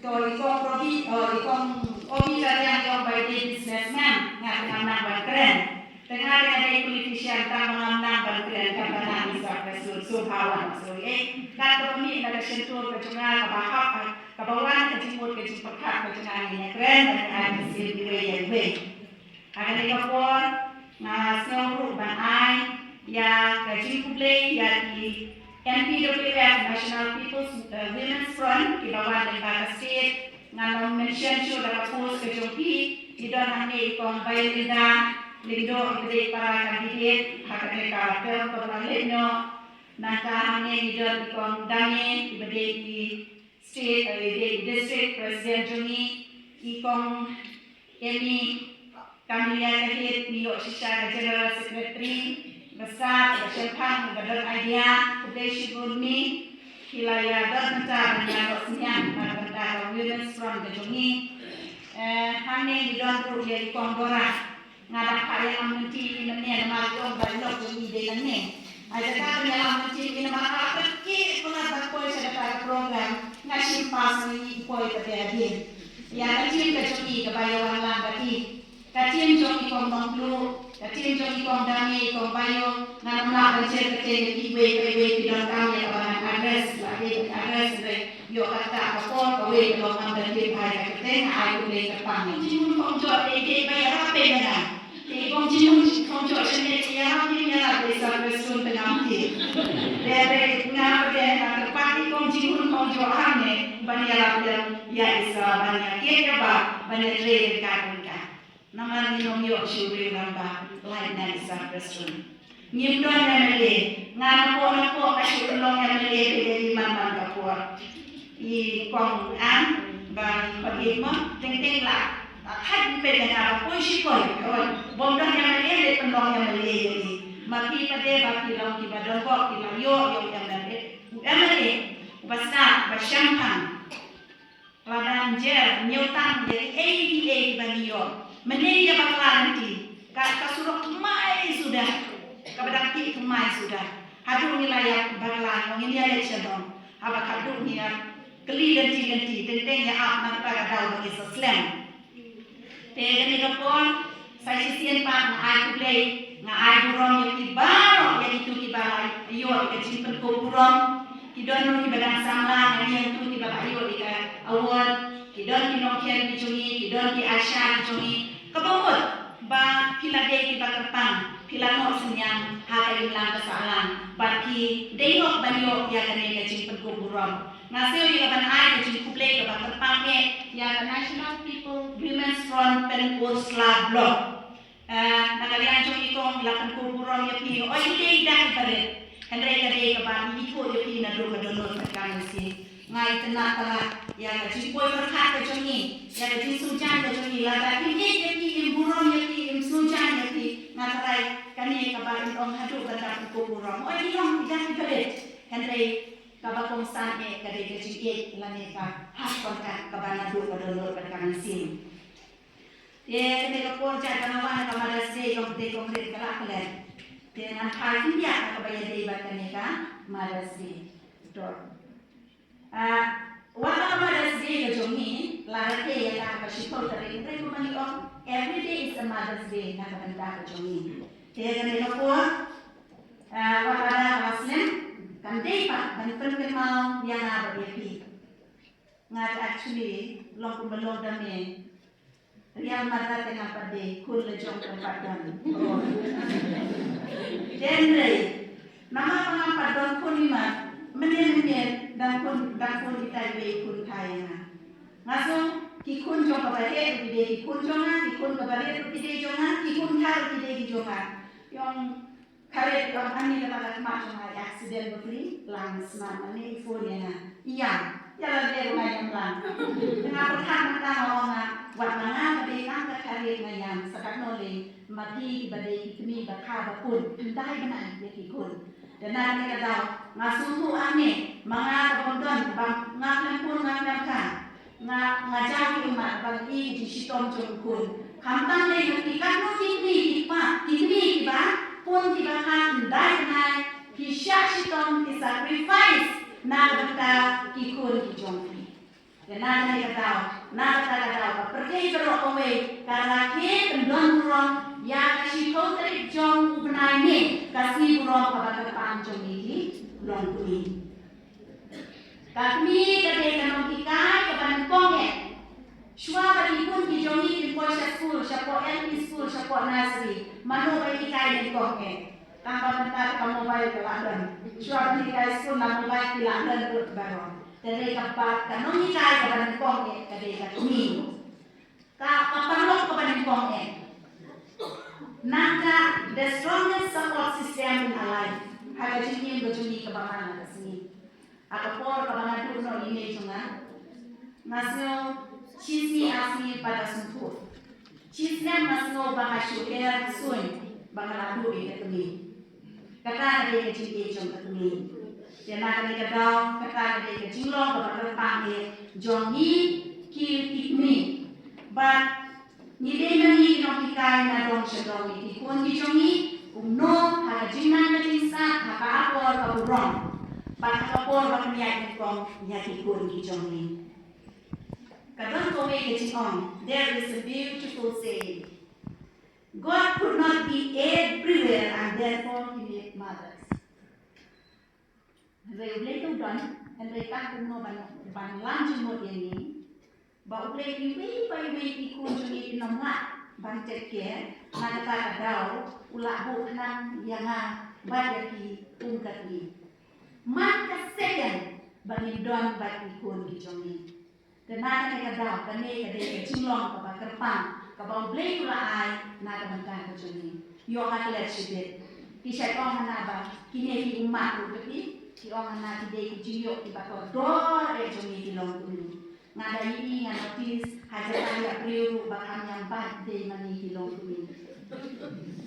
To i Kong Robi, oh, i Kong Obi Tariang i ong ba i dei businessman, nga te ngam nang ban kren. Te nga te nga dei politician, tang ba ngam nang ban kren, tang ba nang i Sir Prestone, so hawan so ei. Kat kaba mih na ka shyntur ka jong nga kaba hap, kaba wan ka jingmut ka jingpyrkhat ka jong nga, ngi ïa kren ban ai mynsiem iwei ïa iwei. Ha kane ka por nga sngew ruh ban ai ïa ka jingkhublei ïa ki N P W F, National People's, eh, Women's Front, kiba wan lyngba ka state. Ngan ong mention shuh da ka post ka jong phi. Ngi don hangne i Kong Violinda Lyngdoh, iba dei para candidate ha kane ka term kaba la leit noh. Nangta hangne ngi don i Kong Dame, iba dei i state, eh, i dei i district president jong ngi, i Kong Amy Camelia Kahit, ngi ïoh shisha ka general secretary, ba sat, ba shemphang, ba don idea. Khublei shibun Mi, phi la ïa don bynta ban ïa noh synñiang na ka bynta ka Women's Front ka jong ngi. Eh, hangne ngi don ruh ïa i Kong Dora. Nga dang phah ïalam lynti ïa i mynne namar i ong ba i lok jong i dei nangne. Ai kata ban ïalam lynti ïa i namar nga kyrkieh palat ban poi sha kata ka program, nga shim pass, nga ïohi i poi pat hadien. Ïa ka team ka jong i kaba ïa wan lang bad i. Ka team jong i Kong Nongpluh, ka team jong i Kong Dame, i Kong Bayo, ngan ym lah ban jer kyrteng ïa kiwei pa iwei, phi donkam ïa kaba ngan address, la dei ban address re. Ïoh kata ka por kawei ka long ngam da tip bha ïa ka kyrteng, nga ai khublei kyrpang. Kong Jinghun Khongjoh, te dei ba ïarap ïa nga. Te Kong Jinghun Khongjoh shane te ïarap ne ym ïarap, te Sir Prestone te ngam tip. Te te nga te nga kyrpad ïa Kong Jinghun Khongjoh hangne ban ïarap ïa i Sir ban ïa kiet ïa ba ban ïa trei ryngkat ryngkat. Namar ngin ym ïoh shuh ri rangbah lait na i Sir Prestone. Ngim don M L A, nga napoh napoh nga shu long M L A beit ïa i man man ka por. I Kong Ann, ba ngi khot ïa i ma, teng teng la, la thait beit ïa nga ba poi shi poi, ka ong, bym don M L A leit pynlong M L A ïa i. Ma phi pat de ba phi long kiba donbok, kiba ïoh ïoh M L A, M L A uba sngap, uba shemphang. Lada ngi jer, ñiew tang ïa kiei kiei kiba ngi ïoh. Mynne ngi ïa bakla lynti, ka, ka surok thymmai suda, kaba dang tih thymmai suda. Haduh ngi la ïa bakla, ngin ïa leit sha dong. Haba khatduh ngi ïa kylli lynti lynti, teng teng ïa ap na kata ka daw ba ngi sa slem. Te kane ka por, sa shisien pat nga ai khublei, nga ai burom ïa phi baroh, ïa kito kiba la ïoh ïa ka jingpynkup burom. Ki don ruh kiba dang samla, nga ïeng tu kiba la ïoh ïa ka award. Ki don ki nongkhian ki jong ngi, ki don ki ASHA ki jong ngi. Kaba mut ba phi la dei kiba kyrpang, phi la noh synñiang ha ka imlang ka sahlang, bad phi dei hok ban ïoh ïa kane ka jingpynkup burom. Nga sngew ïa ka ban ai ka jingkhublei kaba kyrpang eh ïa ka National People Women's Front Pynurslai Block. Eh, na ka liang jong i Kong, la pynkup burom ïa phi, oi i dei i dak i barit. Hynrei ka dei kaba i ithuh ïa phi naduh ka dohnud ka kane shi. Nga itynnad palat ïa ka jingpoi pyrkhat ka jong i, ïa ka jingsngewjan ka jong i, lada im ïeit ïa phi, im burom ïa phi, im sngewjan ïa phi, nga tharai kane kaba in ong haduh ban da pynkup burom. Oi i long i dak i barit. Hynrei Kaba kongsan eh ka dei ka jingïeit lane ka hap kontak kaba naduh ka dohnud bad ka mynsiem. Te kane ka por jait ba nga wan ha ka Mother's Day, kong dei kong rit ka la klet. Te ngan phai khyndiat ha kaba ïadei bad kane ka Mother's Day. Dor. Ah, wat la ka Mother's Day ka jong ngi, lada te ïa ka ha ka shiphew tarik, hynrei kumba ngi ong, every day is a Mother's Day na ka bynta ka jong ngi. Te kane ka por, ah, wat lada ka la slem, kan dei pat ban pynkynmaw ïa nga bad ïa phi. Nga te actually long kumba long da me. Real mother te ngam pat dei, khun la jong kam pat don. Hynrei namar ba ngam pat don khun, i mat, mynnin mynnin dang khun, dang khun itai iwei i khun kha ïa nga. Nga sngew ki khun jong kaba heh ruh ki dei ki khun jong nga, ki khun kaba rit ruh ki dei jong nga, ki khun kha ruh ki dei ki jong nga. Ïong Kharit ong ani kata ka khmat jong nga i accident ba pli lang smat, ani i phone ïa nga. Ïa, ïa la dei ruh nga ïam lang. Nga pyrkhat mynta nga ong nga, wat ma nga ba dei tang ka kharit nga ïam, sa katno lei ma phi kiba dei ki kmie ba kha ba pun, khyndai bnai ïa ki khun. Te na kane ka daw nga sngewthuh hangne, ma nga ka bym don, ba nga khlem pun nga khlem kha. Nga, nga jaw ki ummat ba ngi i ki jingshitom jong u khun. Khamtam lei ha ki katno ki kmie ki kpa, ki kmie kiba pun kiba kha khyndai bnai, ki shah shitom, ki sacrifice na ka bynta ki khun ki jong ki. Te na kane ka daw, na kata ka daw, ka pyrthei baroh kawei ka rakhe kyndon burom ïa ka shiphew tarik jong u bnai May, ka sngi burom kaba kyrpang jong ngi ki longkmie. Ka kmie ka dei ka nonghikai kaba nyngkong eh. Shuwa ba ki khun ki jong ngi kin poi sha skul, shapoh L P school, shapoh nursery, mano ba hikai nyngkong eh? Tang ba mynta ka mobile ka la don. Shuwa ba hikai skul na mobile ki la don ruh baroh. Te dei kaba ka nonghikai kaba nyngkong eh ka dei ka kmie. Ka, ka paralok kaba nyngkong eh. Nangta the strongest support system in our life. Ha ka jingim ka jong ngi kaba man la ka sngi. Ha ka por kaba nga duh noh ïa i mei jong nga, nga sngew shisngi ar sngi pat da sngewthuh. Shisnem nga sngew ba nga shu her suiñ ba nga la duh ïa ka kmie. Kata ka dei ka jingïeit jong ka kmie. Te na kane ka daw, kata ka dei ka jinglong kaba kyrpang eh jong ngi ki, ki kmie. Bad ngi dei ma ngi ki nonghikai na dong sha dong ïa ki khun ki jong ngi, kumno ha ka jingnang ka jingstad, ha ka akor ka burom, bad ha ka por ba pynïaid nyngkong ïa ki khun ki jong ngi. Ka don kawei ka jingong, there is a beautiful saying. God could not be everywhere and therefore he made mothers. Hynrei U Blei te u don, hynrei tang kumno ban, ban lam jingmut ïa ngi. Ba U Blei iwei pa iwei i khun jong ngi kin ym lah ban take care, na kata ka daw u la buh khnang ïa nga bad ïa phi kum ka kmie. Man ka second ba ngin don bad i khun ki jong ngi. Te na kane ka daw, kane ka dei ka jinglong kaba kyrpang kaba U Blei u la ai na ka bynta ka jong ngi. Ïoh nga klet shibit. Ki shait ong hana ba kine ki ummat ruh ka phi, ki ong hana ki dei ki jingïoh kiba kordor eh jong ngi ki longkmie. Nga da ïohi, nga notice ha jaka ïa briew ruh ba kham ïam bad dei ma ngi ki longkmie.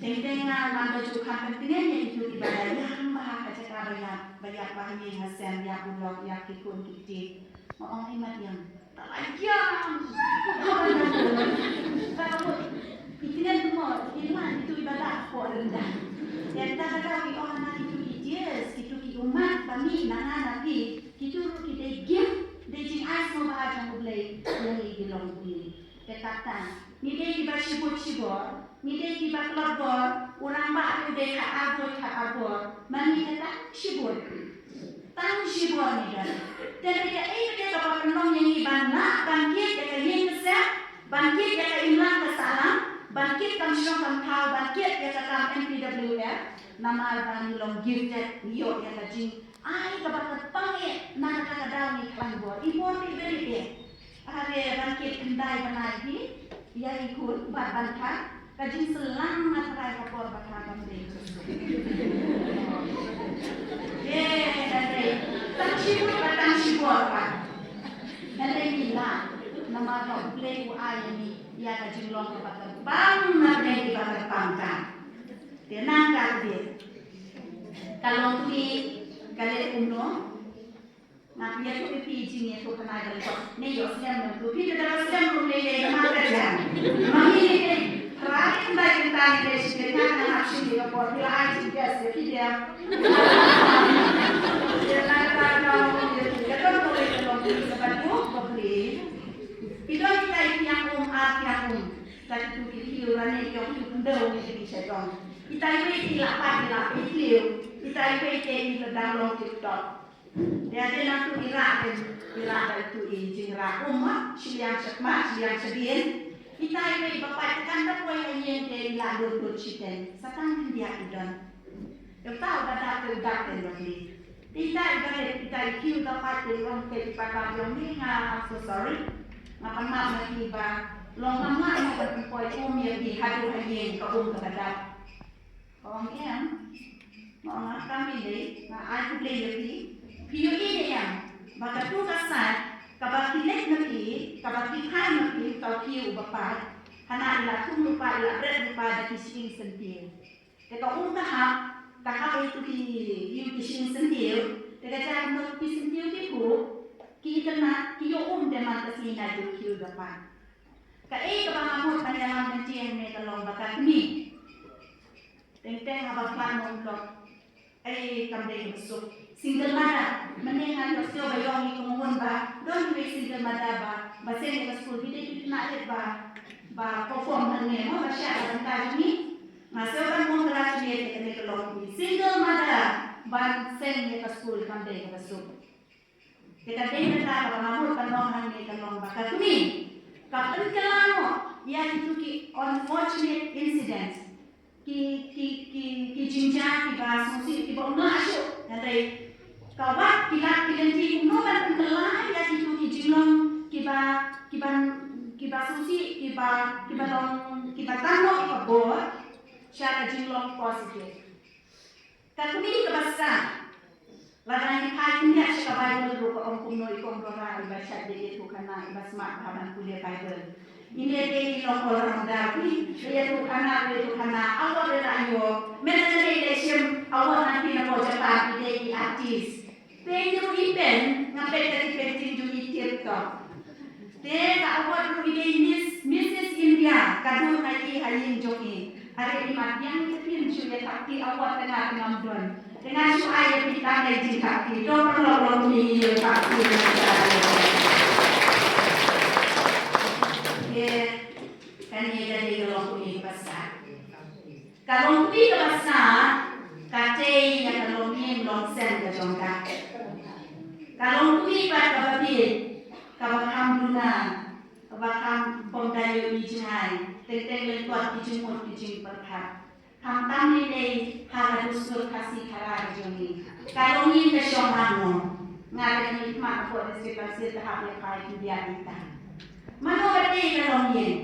Teng teng nga man ba ju kham pyntngen ïa kitu kiba da ïam bha ha jaka ba ïap, ba ïap ba ha ïing ha sem, ïap u lok, ïap ki khun ki kti. Nga ong, "Ai mat ïam." Ta la ïam. Ka mut i tngen mo, i man kitu kiba da hapoh ryndang. Ïa kata ka daw ngi ong hana kitu ki tears, kitu ki ummat ba mih na nga na phi, kitu ruh ki dei gift, dei jingai sngewbha jong U Blei ïa ngi ki longkmie. Te kata, ngi dei kiba shibun shibor, ngi dei kiba klop bor, u rangbah u dei khatar bor, khatar bor, ma ngi te tang shibun. Tang shibun ngi don. Te kaei kaei kaba pynlong ïa ngi ban lah ban kit ïa ka ïing ka sem, ban kit ïa ka imlang ka sahlang, ban kit kam shnong kam thaw, ban kit ïa ka kam N P W F, namar ba ngi long gifted, ngi ïoh ïa ka jingai kaba kyrpang eh, na kata ka daw ngi khlaiñ bor, i bor ngi beri eh. Are ban kit khyndai bnai hi ïa i khun bad ban kha ka jingsyllam na trai ka por ba kha ban dei. Ye, hynrei tang shibun ba tang shibun ba. Hynrei ngi lah namar ba U Blei u ai ïa ngi ïa ka jinglong kaba kyrpang na pdeng kiba kyrpang ka. Te nang ka dei ka long kmie ka leh kumno. Nga phi ïathuh ïa phi jingïathuhkhana ïa ka lok. Ne ïoh slem nangtu phi da ba slem ruh lei lei ma ka jam. Ma ngi ne dei phra ne khyndai kynta ne dei shi kynta nga hap shim ïa ka por phi la ai jingbias ïa phi dei. Ïa la ka ta ka ong ïa phi ka don ka lei ka long phi ka ban ïoh ka phi. Phi don kitai phi ïa um ar phi ïa um. Ka kitu ki phi u rane ïoh phi u pyndew ne phi sha dong. Kitai wei phi la pat ïa la phi phi. Kitai wei te phi la dang long tip top. Te ade nangtu i rah te, i rah da itu i jingrah um, shiliang shakmat, shiliang shadien. Ita i wei ba pat kan da poi ha ïing te i la dur dur shiteng. Sa tang khyndiat i don. Te uta u ba dap te u dap te long ni. Te ita i ba leh, ita i kiew da pat te long te i pat ba long ni nga, I'm so sorry. Nga pan map na ki ba long ngam lah nga ban poi um ïa ki haduh ha ïing ka um ka ba dap. Ka ong em, nga ong nga kam ïaleh, nga ai khublei ïa phi. Phi ïohi ne em, ba katu ka sait, kaba ki leh na phi, kaba ki phai na phi, ka u kiew uba pat. Hana i la thung lypa, i la bret lypa da ki shyieng syntiew. Te ka um ka hap, ka hap ïa kitu ki, ïa ki shyieng syntiew. Te ka jia kumno ki syntiew ki phuh, ki itynnad, ki ïoh um te man ka sngi na jong kiew uba pat. Kaei kaba nga mut ban ïalam lynti hangne ka long ba ka kmie. Teng teng haba khlad mo u lok. Ei kam dei kaba suk. Single mother. Mynne nga ïohsngew ba ïong i kong Hun ba don iwei single mother ba ba seng ïa ka skul, phi dei phi khynnah leh ba ba perform hangne mo ba shah ka bynta jong ngi. Nga sngew ban congratulate ïa kane ka long kmie single mother ban seng ïa ka skul, kam dei kaba suk. Te ka dei kata kaba nga mut ban ong hangne ka long ba ka kmie ka pynkylla noh ïa kitu ki unfortunate incidents, ki ki ki ki jingjia kiba sngewsih kiba ym lah shuh. Hynrei ka wad ki lad ki lynti kumno ban pynkylla ïa kitu ki jinglong kiba kiba kiba sngewsih kiba kiba long kiba tan noh ïa ka bor sha ka jinglong positive. Ka kmie kaba skang. Lada ngi phai khyndiat sha ka Baibl ruh ka ong kumno i kong Dora iba shait da ïathuhkhana iba smat bha ban pule Baibl. Ine te i long all rounder phi, da ïathuhkhana da ïathuhkhana award ruh la ïoh. Mynta ka dei lei shim award na phi na poi Japan, i dei i artist. Peit ruh i pen, nga peit ka ki painting jong i tip top. Te ka award ruh i dei Miss, Missus India, ka dur na i ha ïing jong i. Are i mat biang i phin shu ïa thap ki award te nga te ngam don. Te nga shu ai ïa phi tang ïa jingthap ki. To paralok long kmie ïa thap ki. Ye, kane ka dei ka long kmie kaba sah. Ka long kmie kaba sah, ka tei ïa ka longïing longsem ka jong ka. Ka long kmie pat kaba bieit, kaba kham duna, kaba kham bym da ïohi jngai, teng teng lyngkot ki jingmut ki jingpyrkhat. Khamtam lei ha ka dustur Khasi Khara ka jong ngi. Ka longïing ka shong hangne. Nga da ngi khmat hapoh District Council ka hap ïa phai khyndiat ita. Mano ba tei ka longïing?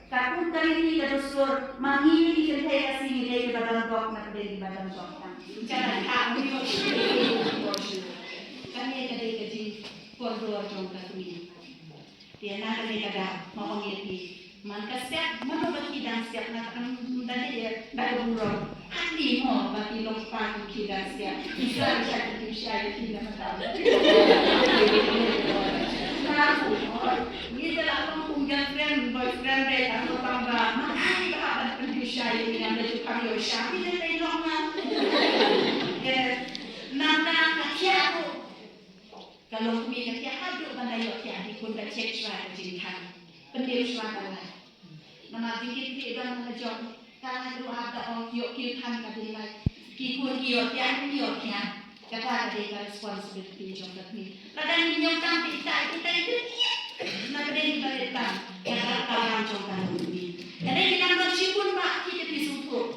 Ka kum ka riti ka dustur, ma ngi ki kynthei Khasi ngi dei kiba don gok na pdeng kiba don gok tang. Jana ka ngi. Kane ka dei ka jingkordor jong ka kmie. Te na kane ka daw, nga ong ïa phi. Man ka step, mano ba ki dang step na ka dang da dei da ka burom. Hangne mo ba ki long pa ki dang step. Ki sa ki sa ki sa ki na ka daw. Ngi te la long kum girlfriend, boyfriend, dei tang ko tang ba. Man ai ba hap ban pynbiang sha ïa ngi ngam da ju pang ïoh sha. Ngi dei dei long na. Nang na ka khia ko. Ka long kmie ka khia haduh ban da ïoh khia dei kun ka check shuwa ka jingkhang. Pyndiaw shuwa ka lai. Namar jingkit ki don ka jong ka lai ruh hap da ong ïoh ki khang ka dei lai. Ki kun ki ïoh khia ki ïoh khia. Kata ka dei ka responsibility jong ka kmie. Lada ngi ñiewtam te ita ita ita. Na ka dei ba dei tam. Kata ka ram jong ka kmie. Ka dei ki nang don shi kun ba ki te pi sngewthuh.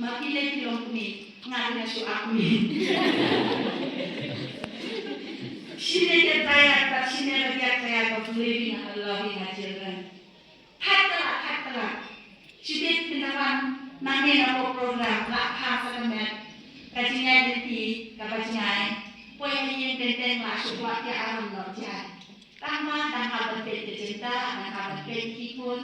Ma phi leh phi long kmie, nga dei nga shu ap kmie. Shine ki tired, but she never get tired of living and loving her children. Thait ka la, thait ka la. Shi bit phin da wan, nangne na ko program, la pha sa ka met. Ka jingïaid lynti, kaba jngai. Poi ha ïing teng teng la shu kwah ïa aram noh jai. Tang ba dang hap ban peit ka jinta, dang hap ban peit ki khun,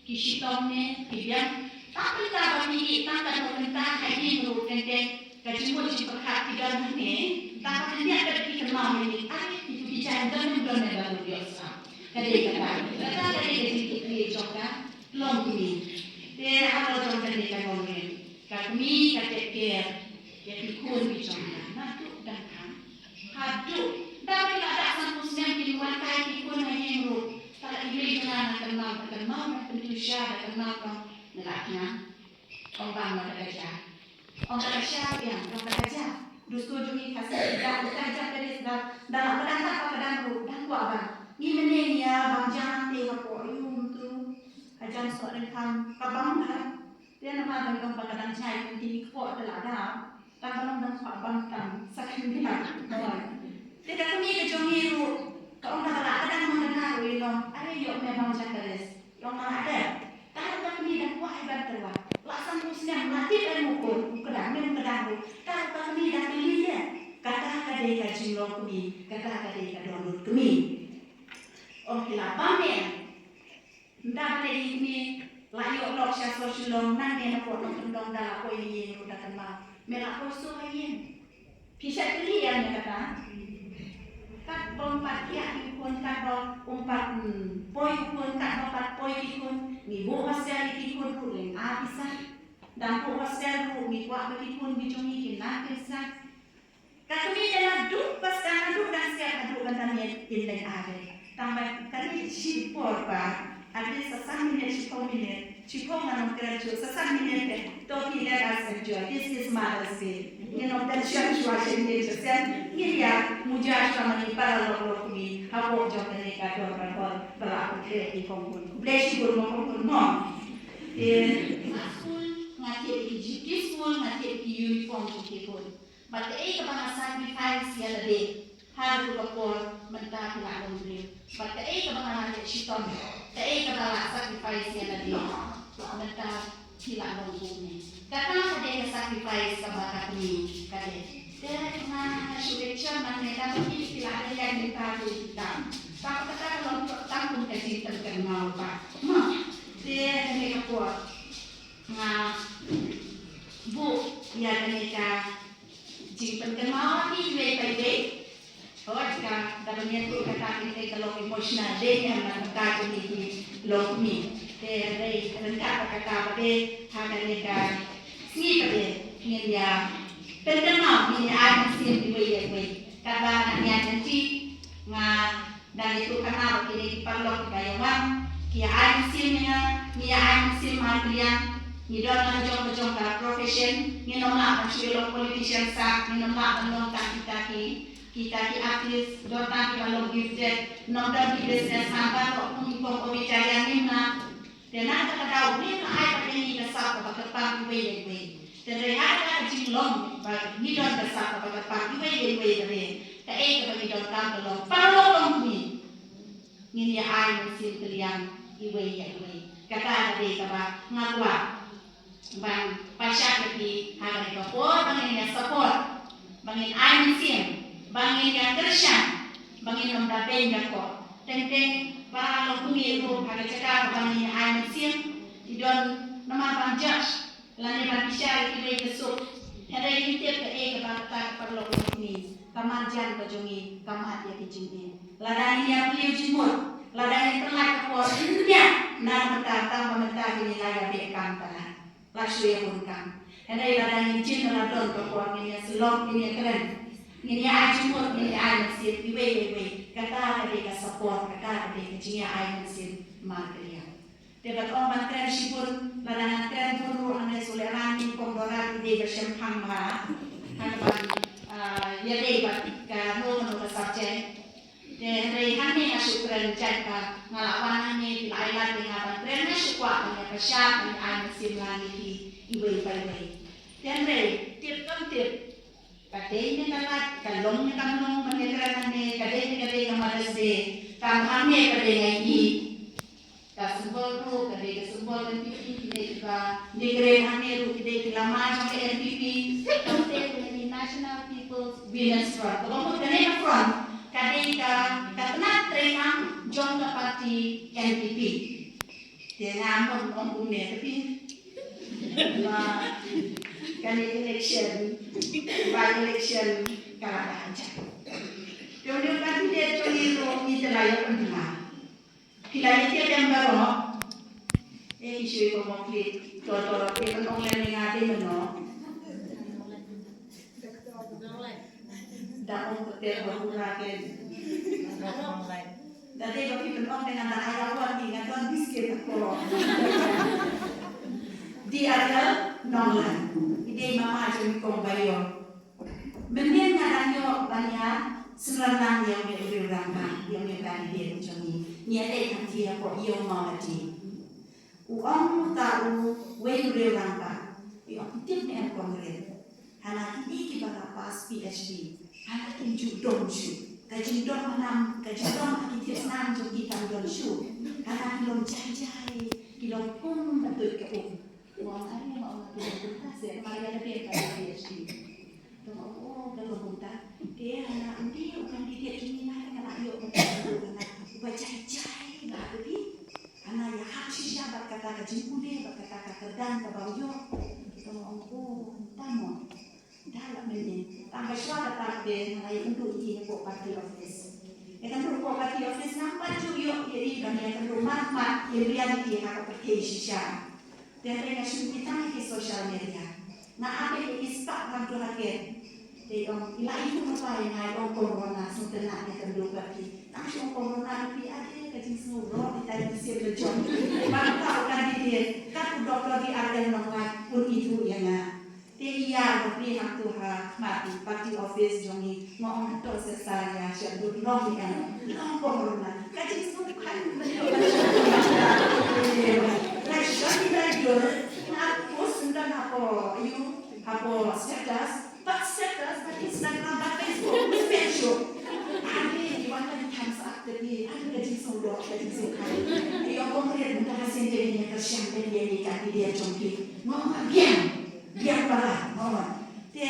ki shitom ne, ki biang. Tang mynta ba phi ïeh tang katno kynta ha ïing ruh teng teng, ka jingmut jingpyrkhat ki don hangne. Tang ba khyndiat pat ki kynmaw ïa ngi, ai, kitu ki jaiñ don ne ym don ne ba lut ïoh sah. Ka dei kata. Kata ka dei ka jingkitkhlieh jong ka longkmie. Te halor jong kane ka longkmie, ka kmie ka take care ïa ki khun ki jong ka naduh dang khang haduh. Tang ba ki la dak sanphew snem, ki wan kai ki khun ha ïing ruh, tang ba i mei jong nga, nga kynmaw, nga kynmaw, nga pyntieng sha, nga kynmaw, nga la kynmaw. Ong bam, ong da ka jia. Ong da ka jia, ong da ka jia. Dustur jong ngi Khasi, da ka jia ka dei da, da la ka dang, da ka dang ruh, dang kwah bam. Ngi mynne ngi ïa bam jia nangta hapoh ïing tu. Hajan soh ryngkang ka bam da. Te namar ba ong ba ka dang jngai, ngi kpoh te la da. Tang ba long dang kwah bam tang sa khyndiat. Te ka kmie ka jong ngi ruh, ka ong da ka la ka dang mang ka na ruh ïa long. Are ïoh me bam jia ka dei. Long ma la dep. Tang ruh ka kmie dang kwah ban tyrwa. La sanphew snem, la tip ai mukun, u kdang ne u kdang ruh. Tang ruh ka kmie dang kylli ïa. Kata ka dei ka jinglong kmie, kata ka dei ka dohnud kmie. Ong ki la bam ne. Ynda ba dei i kmie la ïoh lok sha sor Shillong, nangne na pdeng Nongkyndong da la poi ha ïing ruh da kynmaw. Me la poi shuh ha ïing. Phi shait kylli ïa me kata. Katba um pat thiah ïa u khun, katba um pat, hmm, poi u khun, katba pat poi ki khun. Ngi buh hostel ïa ki khun ruh leng ar pisa. Dang buh hostel ruh ngi kwah ba ki khun ki jong ngi kin nang kin sah. Ka kmie ka la duh, bas ka la duh dang siat haduh ban da miet in leng ar. Tang ba kane shi por ba, at least sa san minit, shiphew minit, shiphew ngan ong kren shuh, sa san minit te. To phi, let us enjoy. This is Mother's Day. Ngin ym tension shuwa shen ngin shen. Ngin ïa muja shuwa ma ngi para lok lok kmie hapoh jong kane ka dorbar hall ba la pynkhreh i kong khun. Khublei shibun mo kong khun mo. Te nga skul nga thied ki, ki skul nga thied ki uniform ki khun. Bad kaei kaba nga sacrifice ïa lade ha katu ka por, mynta phi la long briew. Bad kaei kaba nga la leh shitom, kaei kaba la sacrifice ïa lade, mynta phi la long kumne. Kata ka dei ka sacrifice kaba ka kmie ka dei. Te nga, nga shu lecture nangne, ka kmie phi la dei ïa mynta phi la. Tang kata ka long tang kum ka jingpynkynmaw ba. Ma, te kane ka por nga buh ïa kane ka jingpynkynmaw ha phi iwei pa iwei. Hooid, ka da ban ïathuh kata kane ka long emotional day, ïa na kata kane ki longkmie. Te hynrei ryngkat bad kata pat de, ha kane ka sngi pat de ngin ïa pynkynmaw, ngin ïa ai mynsiem iwei ïa iwei. Katba nga ïaid lynti, nga dang ïathuh kane bad kine ki paralok kiba ïa wan, ki ïa ai mynsiem ïa nga, ngi ïa ai mynsiem markylliang. Ngi don la ka jong ka jong ka profession, ngin ym lah ban shu ïa long politician sah, ngin ym lah ban long tang kita ki, kita ki artist, don tang kiba long gifted, ngin ym don ki businessman baroh kum i kong Obi Tariang, ngim lah. Te na kata ka daw ngin ai pat ïa ngi ka sap kaba kyrpang iwei ïa iwei. Te hynrei ha kata ka jinglong ba ngi don ka sap kaba kyrpang iwei ïa iwei, te kaei kaba ngi donkam ka long paralok longkmie. Ngin ïa ai mynsiem kylliang iwei ïa iwei. Kata ka dei kaba nga kwah ban pynshai ïa phi ha kane ka por, ba ngin ïa support, ba ngin ai mynsiem, ba ngin ïa kyrshan, ba ngin ym da beiñ da koh. Teng teng para longkmie ruh ha ka jaka kaba ngin ïa ai mynsiem, i don namar ban judge lane ban bishar ïa kiwei ki suk. Hynrei ngi tip kaei kaba kata ka paralok longkmie, ka marjan ka jong ngi ka mad ïa ki jingim. Lada ngin ïa plie jingmut, lada ngin pynlait ka por, ngin ïa na mynta, tang ba mynta ngin ïa la ïa beh kam palat. La shu ïa bun kam. Hynrei lada ngin jin, la don ka por ngin ïa sylloh, ngin ïa kren, ngin ïa ai jingmut, ngin ïa ai mynsiem iwei ïa iwei. Kata ka dei ka support, kata ka dei ka jingïa ai mynsiem markylliang. Te bad ong ban kren shibun, lada ngan kren bun ruh, hangne shu lehrain i kong Dora i dei ba shemphang bha ha kaban, ah, ïadei bad kano kano ka subject. Te hynrei hangne nga shu kren jait ba nga la wan hangne, phi la ai lad ïa nga ban kren, nga shu kwah ban ïa pynshai, ban ïa ai mynsiem lang ïa phi iwei pa iwei. Te hynrei tip kam tip, ka dei ne ka lait, ka long ne kam long ban ïa kren hangne, ka dei ne ka dei ka Mother's Day, tang hangne ka dei nga ïohi. Ka symbol ruh ka dei ka symbol N P P, ki dei kiba declare hangne ruh ki dei ki lama jong ka N P P. Ka dei ka National People's Women's Front. Kaba mut kane ka front ka dei ka, ka tnat treikam jong ka party N P P. Te nga mut ong kumne te phi. Ba kane election By election ka la dang jia. Te u dei u candidate jong ngi ruh ngi te la ïa pynbna. Phi la ïa tip em baroh? Eh, ki shu ïa ka mok klik. To to, te pynong lem ïa nga te mynno. Da ong ko te ba pura ke. Da dei ba phi pynong te nga da ai award ki nga don biscuit ko. D R L Nonglait. I dei mama jong i kong Baïong. Mynnin nga dang ïoh ban ïa synran lang ïa u Riew Rangbah, ïa u candidate jong ngi. Ngi ïa leit hangtei hapoh ïew Mawhati. U ong uta uwei u Riew Rangbah, u ong tip ne em Comrade. Hana kine kiba la pass P H D, hana kim ju dom shuh. Ka jingdom hana, ka jingdom ha ki thied nam jong ki kam don shuh. Hana ki long jai jai, ki long kum ba tuid ka um. Nga ong, "Are, nga ong, nga tu ka kumta seh, namar ïa lade ka P H D." Te nga ong, "Oh, ka long kumta." Te hana, "Ym dei u candidate jong ngi, nga la ïoh ba ka long kumta, uba jai jai nga tu di." Hana ïahap shisha bad kata ka jingpule, bad kata ka kyrdan kaba u ïoh. Te nga ong, "Oh, kumta mo." Da la mynnin. Tang ba shuwa kata te nga la ïakynduh ïa i hapoh party office. Ïakynduh hapoh party office ngam pat ju ïoh ïa i ban ïakynduh mat mat in reality ha ka pyrthei shisha. Te hynrei nga shu ïa tang ïa ki social media. Nga ap ïa ki spah bad tu ha ker. Te i ong i la ïathuh lypa ïa nga, i ong corona sngewtynnat ïakynduh bad ki. Tang shu ong corona ïa phi, ade ka jingsngew roh ïa ka mynsiem la jong. Bad uta u candidate, kat u Doctor D R L Nonglait un ithuh ïa nga. Te i ïa ba plie hangto ha khmat party office jong ngi, nga ong hato seh sa ïa sha dut long ni em. Long corona. Ka jingsngewkhan mynta. Ka shon ïa la dur. Nga post mynta hapoh, ïa hapoh status, bad status, bad Instagram, bad Facebook. Ngi pynshong. Ade, i wan ka jingkhan sa ka dei, ade ka jingsngewdon, ka jingsngewkhan. Ïa ong Comrade mynta ka sien te ïa ka sien te ïa ka dei jong ki. Nga ong biang. Biang palat, mo. Te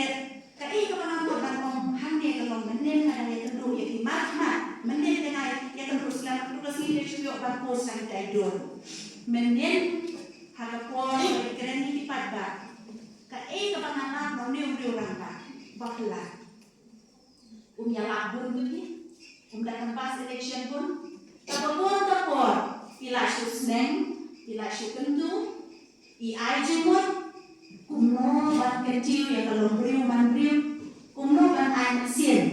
kaei kaba nga mut ban ong hangne ka long mynnin nga dang ïakynduh ïa ki mat mat, mynnin te nga ïakynduh slem, ka sngi te shu ïoh ban post na kita ki dur. Mynnin ha ka por ba ki kren ïa ki paidbah, kaei kaba nga mut na une u riew rangbah ba phylla. Um ïalap bun bad ngi. Um da kynpas election bun. Kaba bun ka por i la shu sneng, i la shu kyntu, i ai jingmut. Kumno ban kyntiew ïa ka longbriew manbriew, kumno ban ai mynsiem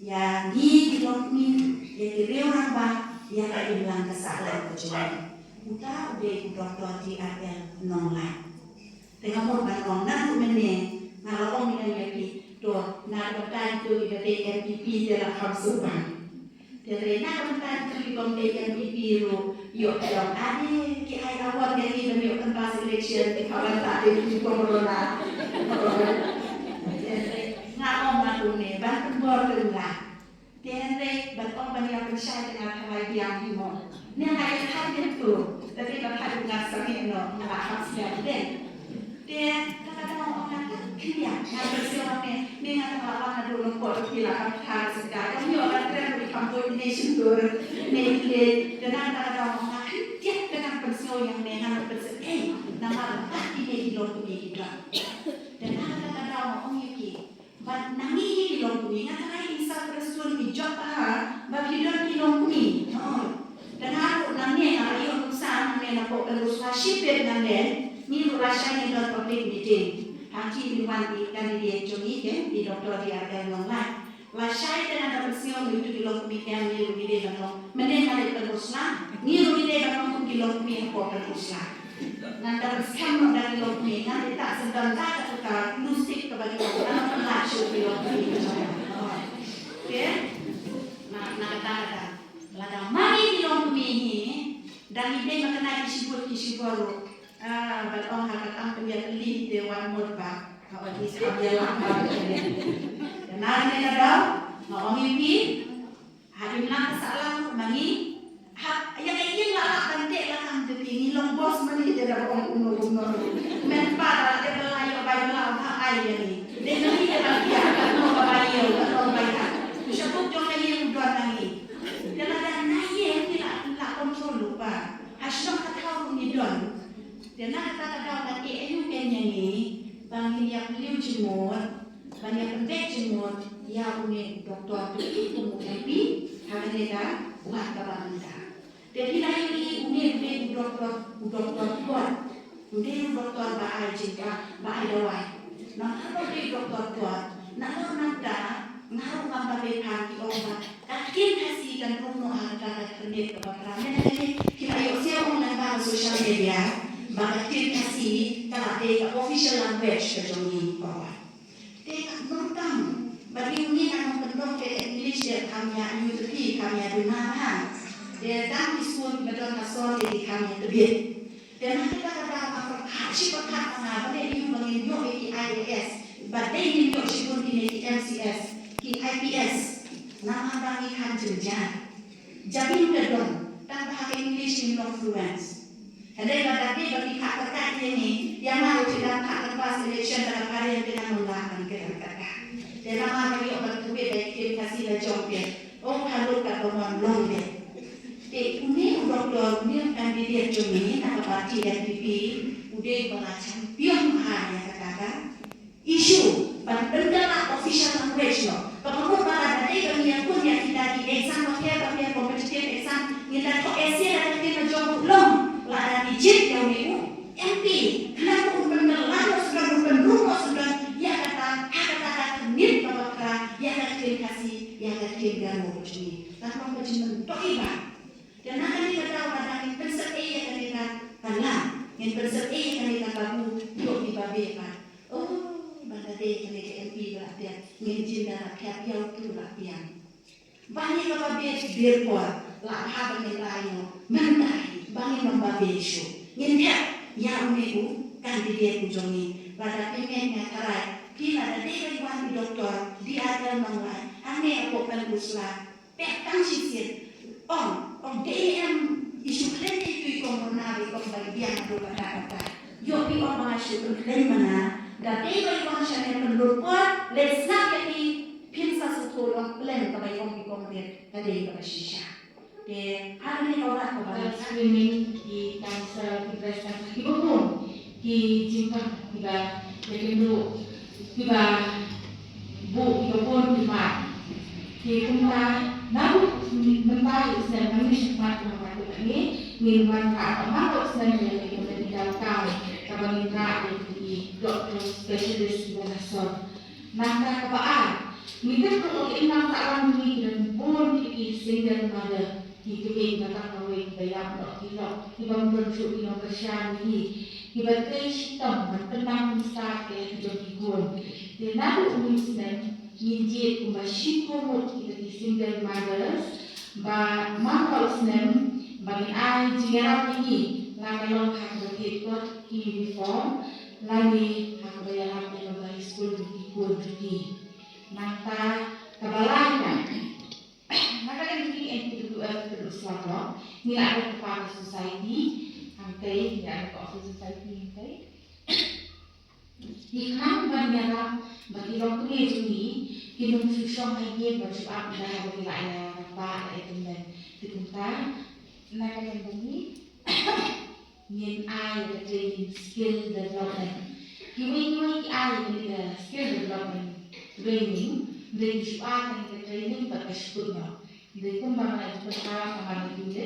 ïa ngi ki longkmie, ïa ki riew rangbah, ïa ka imlang ka sahlang ka jong ngi. Uta u dei u Doctor D R L Nonglait. Te nga mut ban ong naduh mynne nga la ong ïa phi, to na ka bynta ito kiba dei M P P te la kham sngewbha. Te hynrei na ka bynta ito ki bym dei M P P ruh ïoh ka jong ade ki ai award ïa ki ban ïoh kynpas election ki kha ban ta dei ki corona. Te hynrei nga ong ma kumne ban pynbor te u lah. Te hynrei ban ong ban ïa pynshai te nga tharai biang hi mo. Ne nga ïa khat ne tu, te te ban khat nga sangeh noh, nga la hap sngewbha de. Te kata ka daw ong nga kyndiah, nga pynshai ne, ne nga tang la wan naduh nongpor ki la kam kha sngewbha. Kam ïoh ban kren ruh i kam bud ne shyntur ne i le. Te nga kata ka daw ong nga kyndiah te nga pynsngew ïa ne nga pynshai ei, namar ba kine ki longkmie ki don. Te nga kata ka daw ong ïa ki. Bad na ngi hi ki longkmie nga tharai in sa Prestone i jop bha ba phi don ki longkmie. Te nga ruh nangne nga la ïoh nuksa nangne na pok ka luswa shipit nangne ngi ruh lashai ngi don public meeting. Hangne in wan i candidate jong ngi ke i Doctor D R L Nonglait. Lashai te nga da pynsngew ngi tu ki longkmie ke ngi ruh ngi dei ban long. Mynne nga dei ban luswa ngi ruh ngi dei ban long kum ki longkmie hapoh ka luswa. Ngan da skhem noh da ki longkmie, ngan ïa ta sendal da ka tukar plastik kaba ki ong, ngan ym lah shuh ki longkmie. Te na na kata kata lada ma ngi ki longkmie hi, da ngi dei ma kane ki shibun ki shibun ruh. Ah, ban ong ha ka kam pynïaid lynti te wan mut ba ha wan ki sa ïa lah ba. Na ne ka daw nga ong ïa phi. Ha imlang ka sahlang ruh ma ngi. Ha ïa ka ïing la lah ban teh la kam te phi ngi long boss ma ngi te da ba ong uno uno. Men pa da te ba la ïoh bai ba la ha ai ïa ngi. Dei ma ngi te ba ïa ka no ba bai ïoh ka no bai ha. Sha buk jong ka ïing don ma ngi. Te la da na ïing ngi la la control lu ba. Ha shnong ka thaw ruh ngi don. Te na kata ka daw ka te ayu ken ïa ngi ba ngi ïa liu jingmut. ïa une u doktor te kum u M P ha kane ka wad kaba mynta. Te phi la ïohi une u dei u doktor, u doktor kot, u dei u doktor ba ai jingkha, ba ai dawai. Namar ba u dei u doktor kot, nalor nangta nga ruh ngam pat phan ki ong ba ka ktien Khasi kan rung noh ha kata ka khyrnit kaba phra. Mynta ki la ïohsngew ong lyngba social media ba ka ktien Khasi ka la dei ka official language ka jong ngi. Te ka nongkam ba dei ngi na nongkyndong te English te kham ïa ïoh te phi kham ïa duna bha. Te dang ki skul kiba don ha sor te ki kham ïa tbit. Te na kata ka daw ka pyrkhat shi pyrkhat ka nga ba dei ïoh ba ngin ïoh ïa ki I A S ba dei ngin ïoh shibun kine ki M C S ki I P S. Namar ba ngi kham jynjar. Jabieng te don tang ba ha ka English ngin long fluent. Hynrei lada dei ba ki phah kyrkhat ïa ngi, ïa nga ruh te dang phah kyrpad election da ka phareng te ngan ym lah ban kren kata. Te namar ba ïoh ban tbit da ki ktien Khasi la jong te. O ka lut ka ka mon long te. Te une u doktor, une u candidate jong ngi na ka party N P P, u dei ba la champion bha ïa kata ka issue ban pynkylla official language noh. Kaba mut ba lada dei ba ngi ïakun ïa kita ki exam bapher bapher, competitive exam, ngin da thoh essay da ka ktien la jong ruh long, lada ngi jied ïa une u M P, khnang ba un pynkylla noh syndon, un pynrung noh syndon ïa kata ha kata ka khyrnit kaba phra ïa ka ktien Khasi, ïa ka ktien Garo ka jong ngi. Ka long ka jingmyntoi bha. Te na kane ka daw lada ngin pynsep ei ïa kane ka, ka lam, ngin pynsep ei ïa kane ka kabu, ïoh ki babe pat. Oh, ban da dei kane ka M P ba la pdiang, ngin jin da la pdiang, pdiang tu la pdiang. Ban ïa kaba bit bir por, la bha ba ngin rai noh, mynta hi, ba ngin ym babe shuh. Ngin thep ïa une u candidate u jong ngi. Lada phi ngeit nga tharai, phi lada dei ba i wan i doktor, D R L Nonglait, hangne hapoh Pynbusla, peit tang shisien. Ong, ong dei em, i shu khlem i tu i kong Rona ba i kong ba i biang haduh katta katta. Ïoh phi ong ba nga shu khlem mana, da dei ba i wan shane pynlut por, leit sngap ïa phi, phin sa sngewthuh ïa khlem kaba i ong i kong Rit, ka dei kaba shisha. Te hangne ka wad kaba Ka screening ki cancer, ki breast cancer, kiba bun ki jingpang kiba ïakynduh, kiba buh kiba bun ki mat. Te kumta naduh mynta u snem, nangne shakhmat kumba nga ong, ngin wanrah ba man la u snem ïa ka Community Health Camp kaba ngin rah ïa ki doctor specialist kiba na sor. Nangta kaba ar, ngi tip ruh ba ki imlang sahlang jong ngi ki don bun ki single mother, ki kmie kiba tang kawei kiba ïap noh ki lok, kiba ym don shuh ki nongkyrshan ïa ki, kiba trei shitom ban pynnang pynstad ïa ki jong ki khun. Te naduh une u snem ngin jied kumba shiphew ngut kita ki single mothers ba man la u snem ba ngin ai jingïarap ïa ki, la ka long ha kaba thied kot ki uniform, lane ha kaba ïarap ïa ka bai skul jong ki khun jong ki. Nangta kaba lai ka, na ka liang jong ki N P W F Pynbusla Block, ngi la don ka Father Society hangtei, ngi la don ka Office Society hangtei. Ngi khlem ban ïarap ba ki longkmie jong ngi kin ym shu shong ha ïing ban shu ap ïa ba ki la ïarap ba la ïa tymmen. Te kumta na ka liang jong ngi ngin ai ïa ka training skill development. Kiwei kiwei ki ai ïa kane ka skill development training, hynrei ki shu ai kane ka training bad ka shu kut noh. Hynrei kumba nga la ïathuh mynta, kumba nga la ïathuh mynta,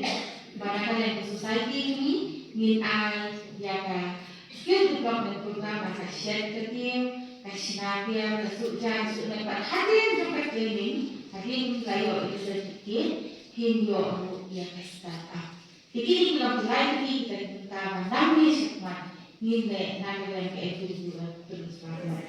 ba na ka liang ka society jong ngi ngin ai ïa ka skill development program, ba ka shet ka tiew, ka shna tiew, ka suh jaiñ suh neng, bad hadien jong ka training, hadien ki la ïoh ïa ka certificate, kin ïoh ruh ïa ka start up. Te kine ki long ki lai tylli kita ki bynta ba nangne shakhmat ngin leh na ka liang ka N P W F Pynbusla Block.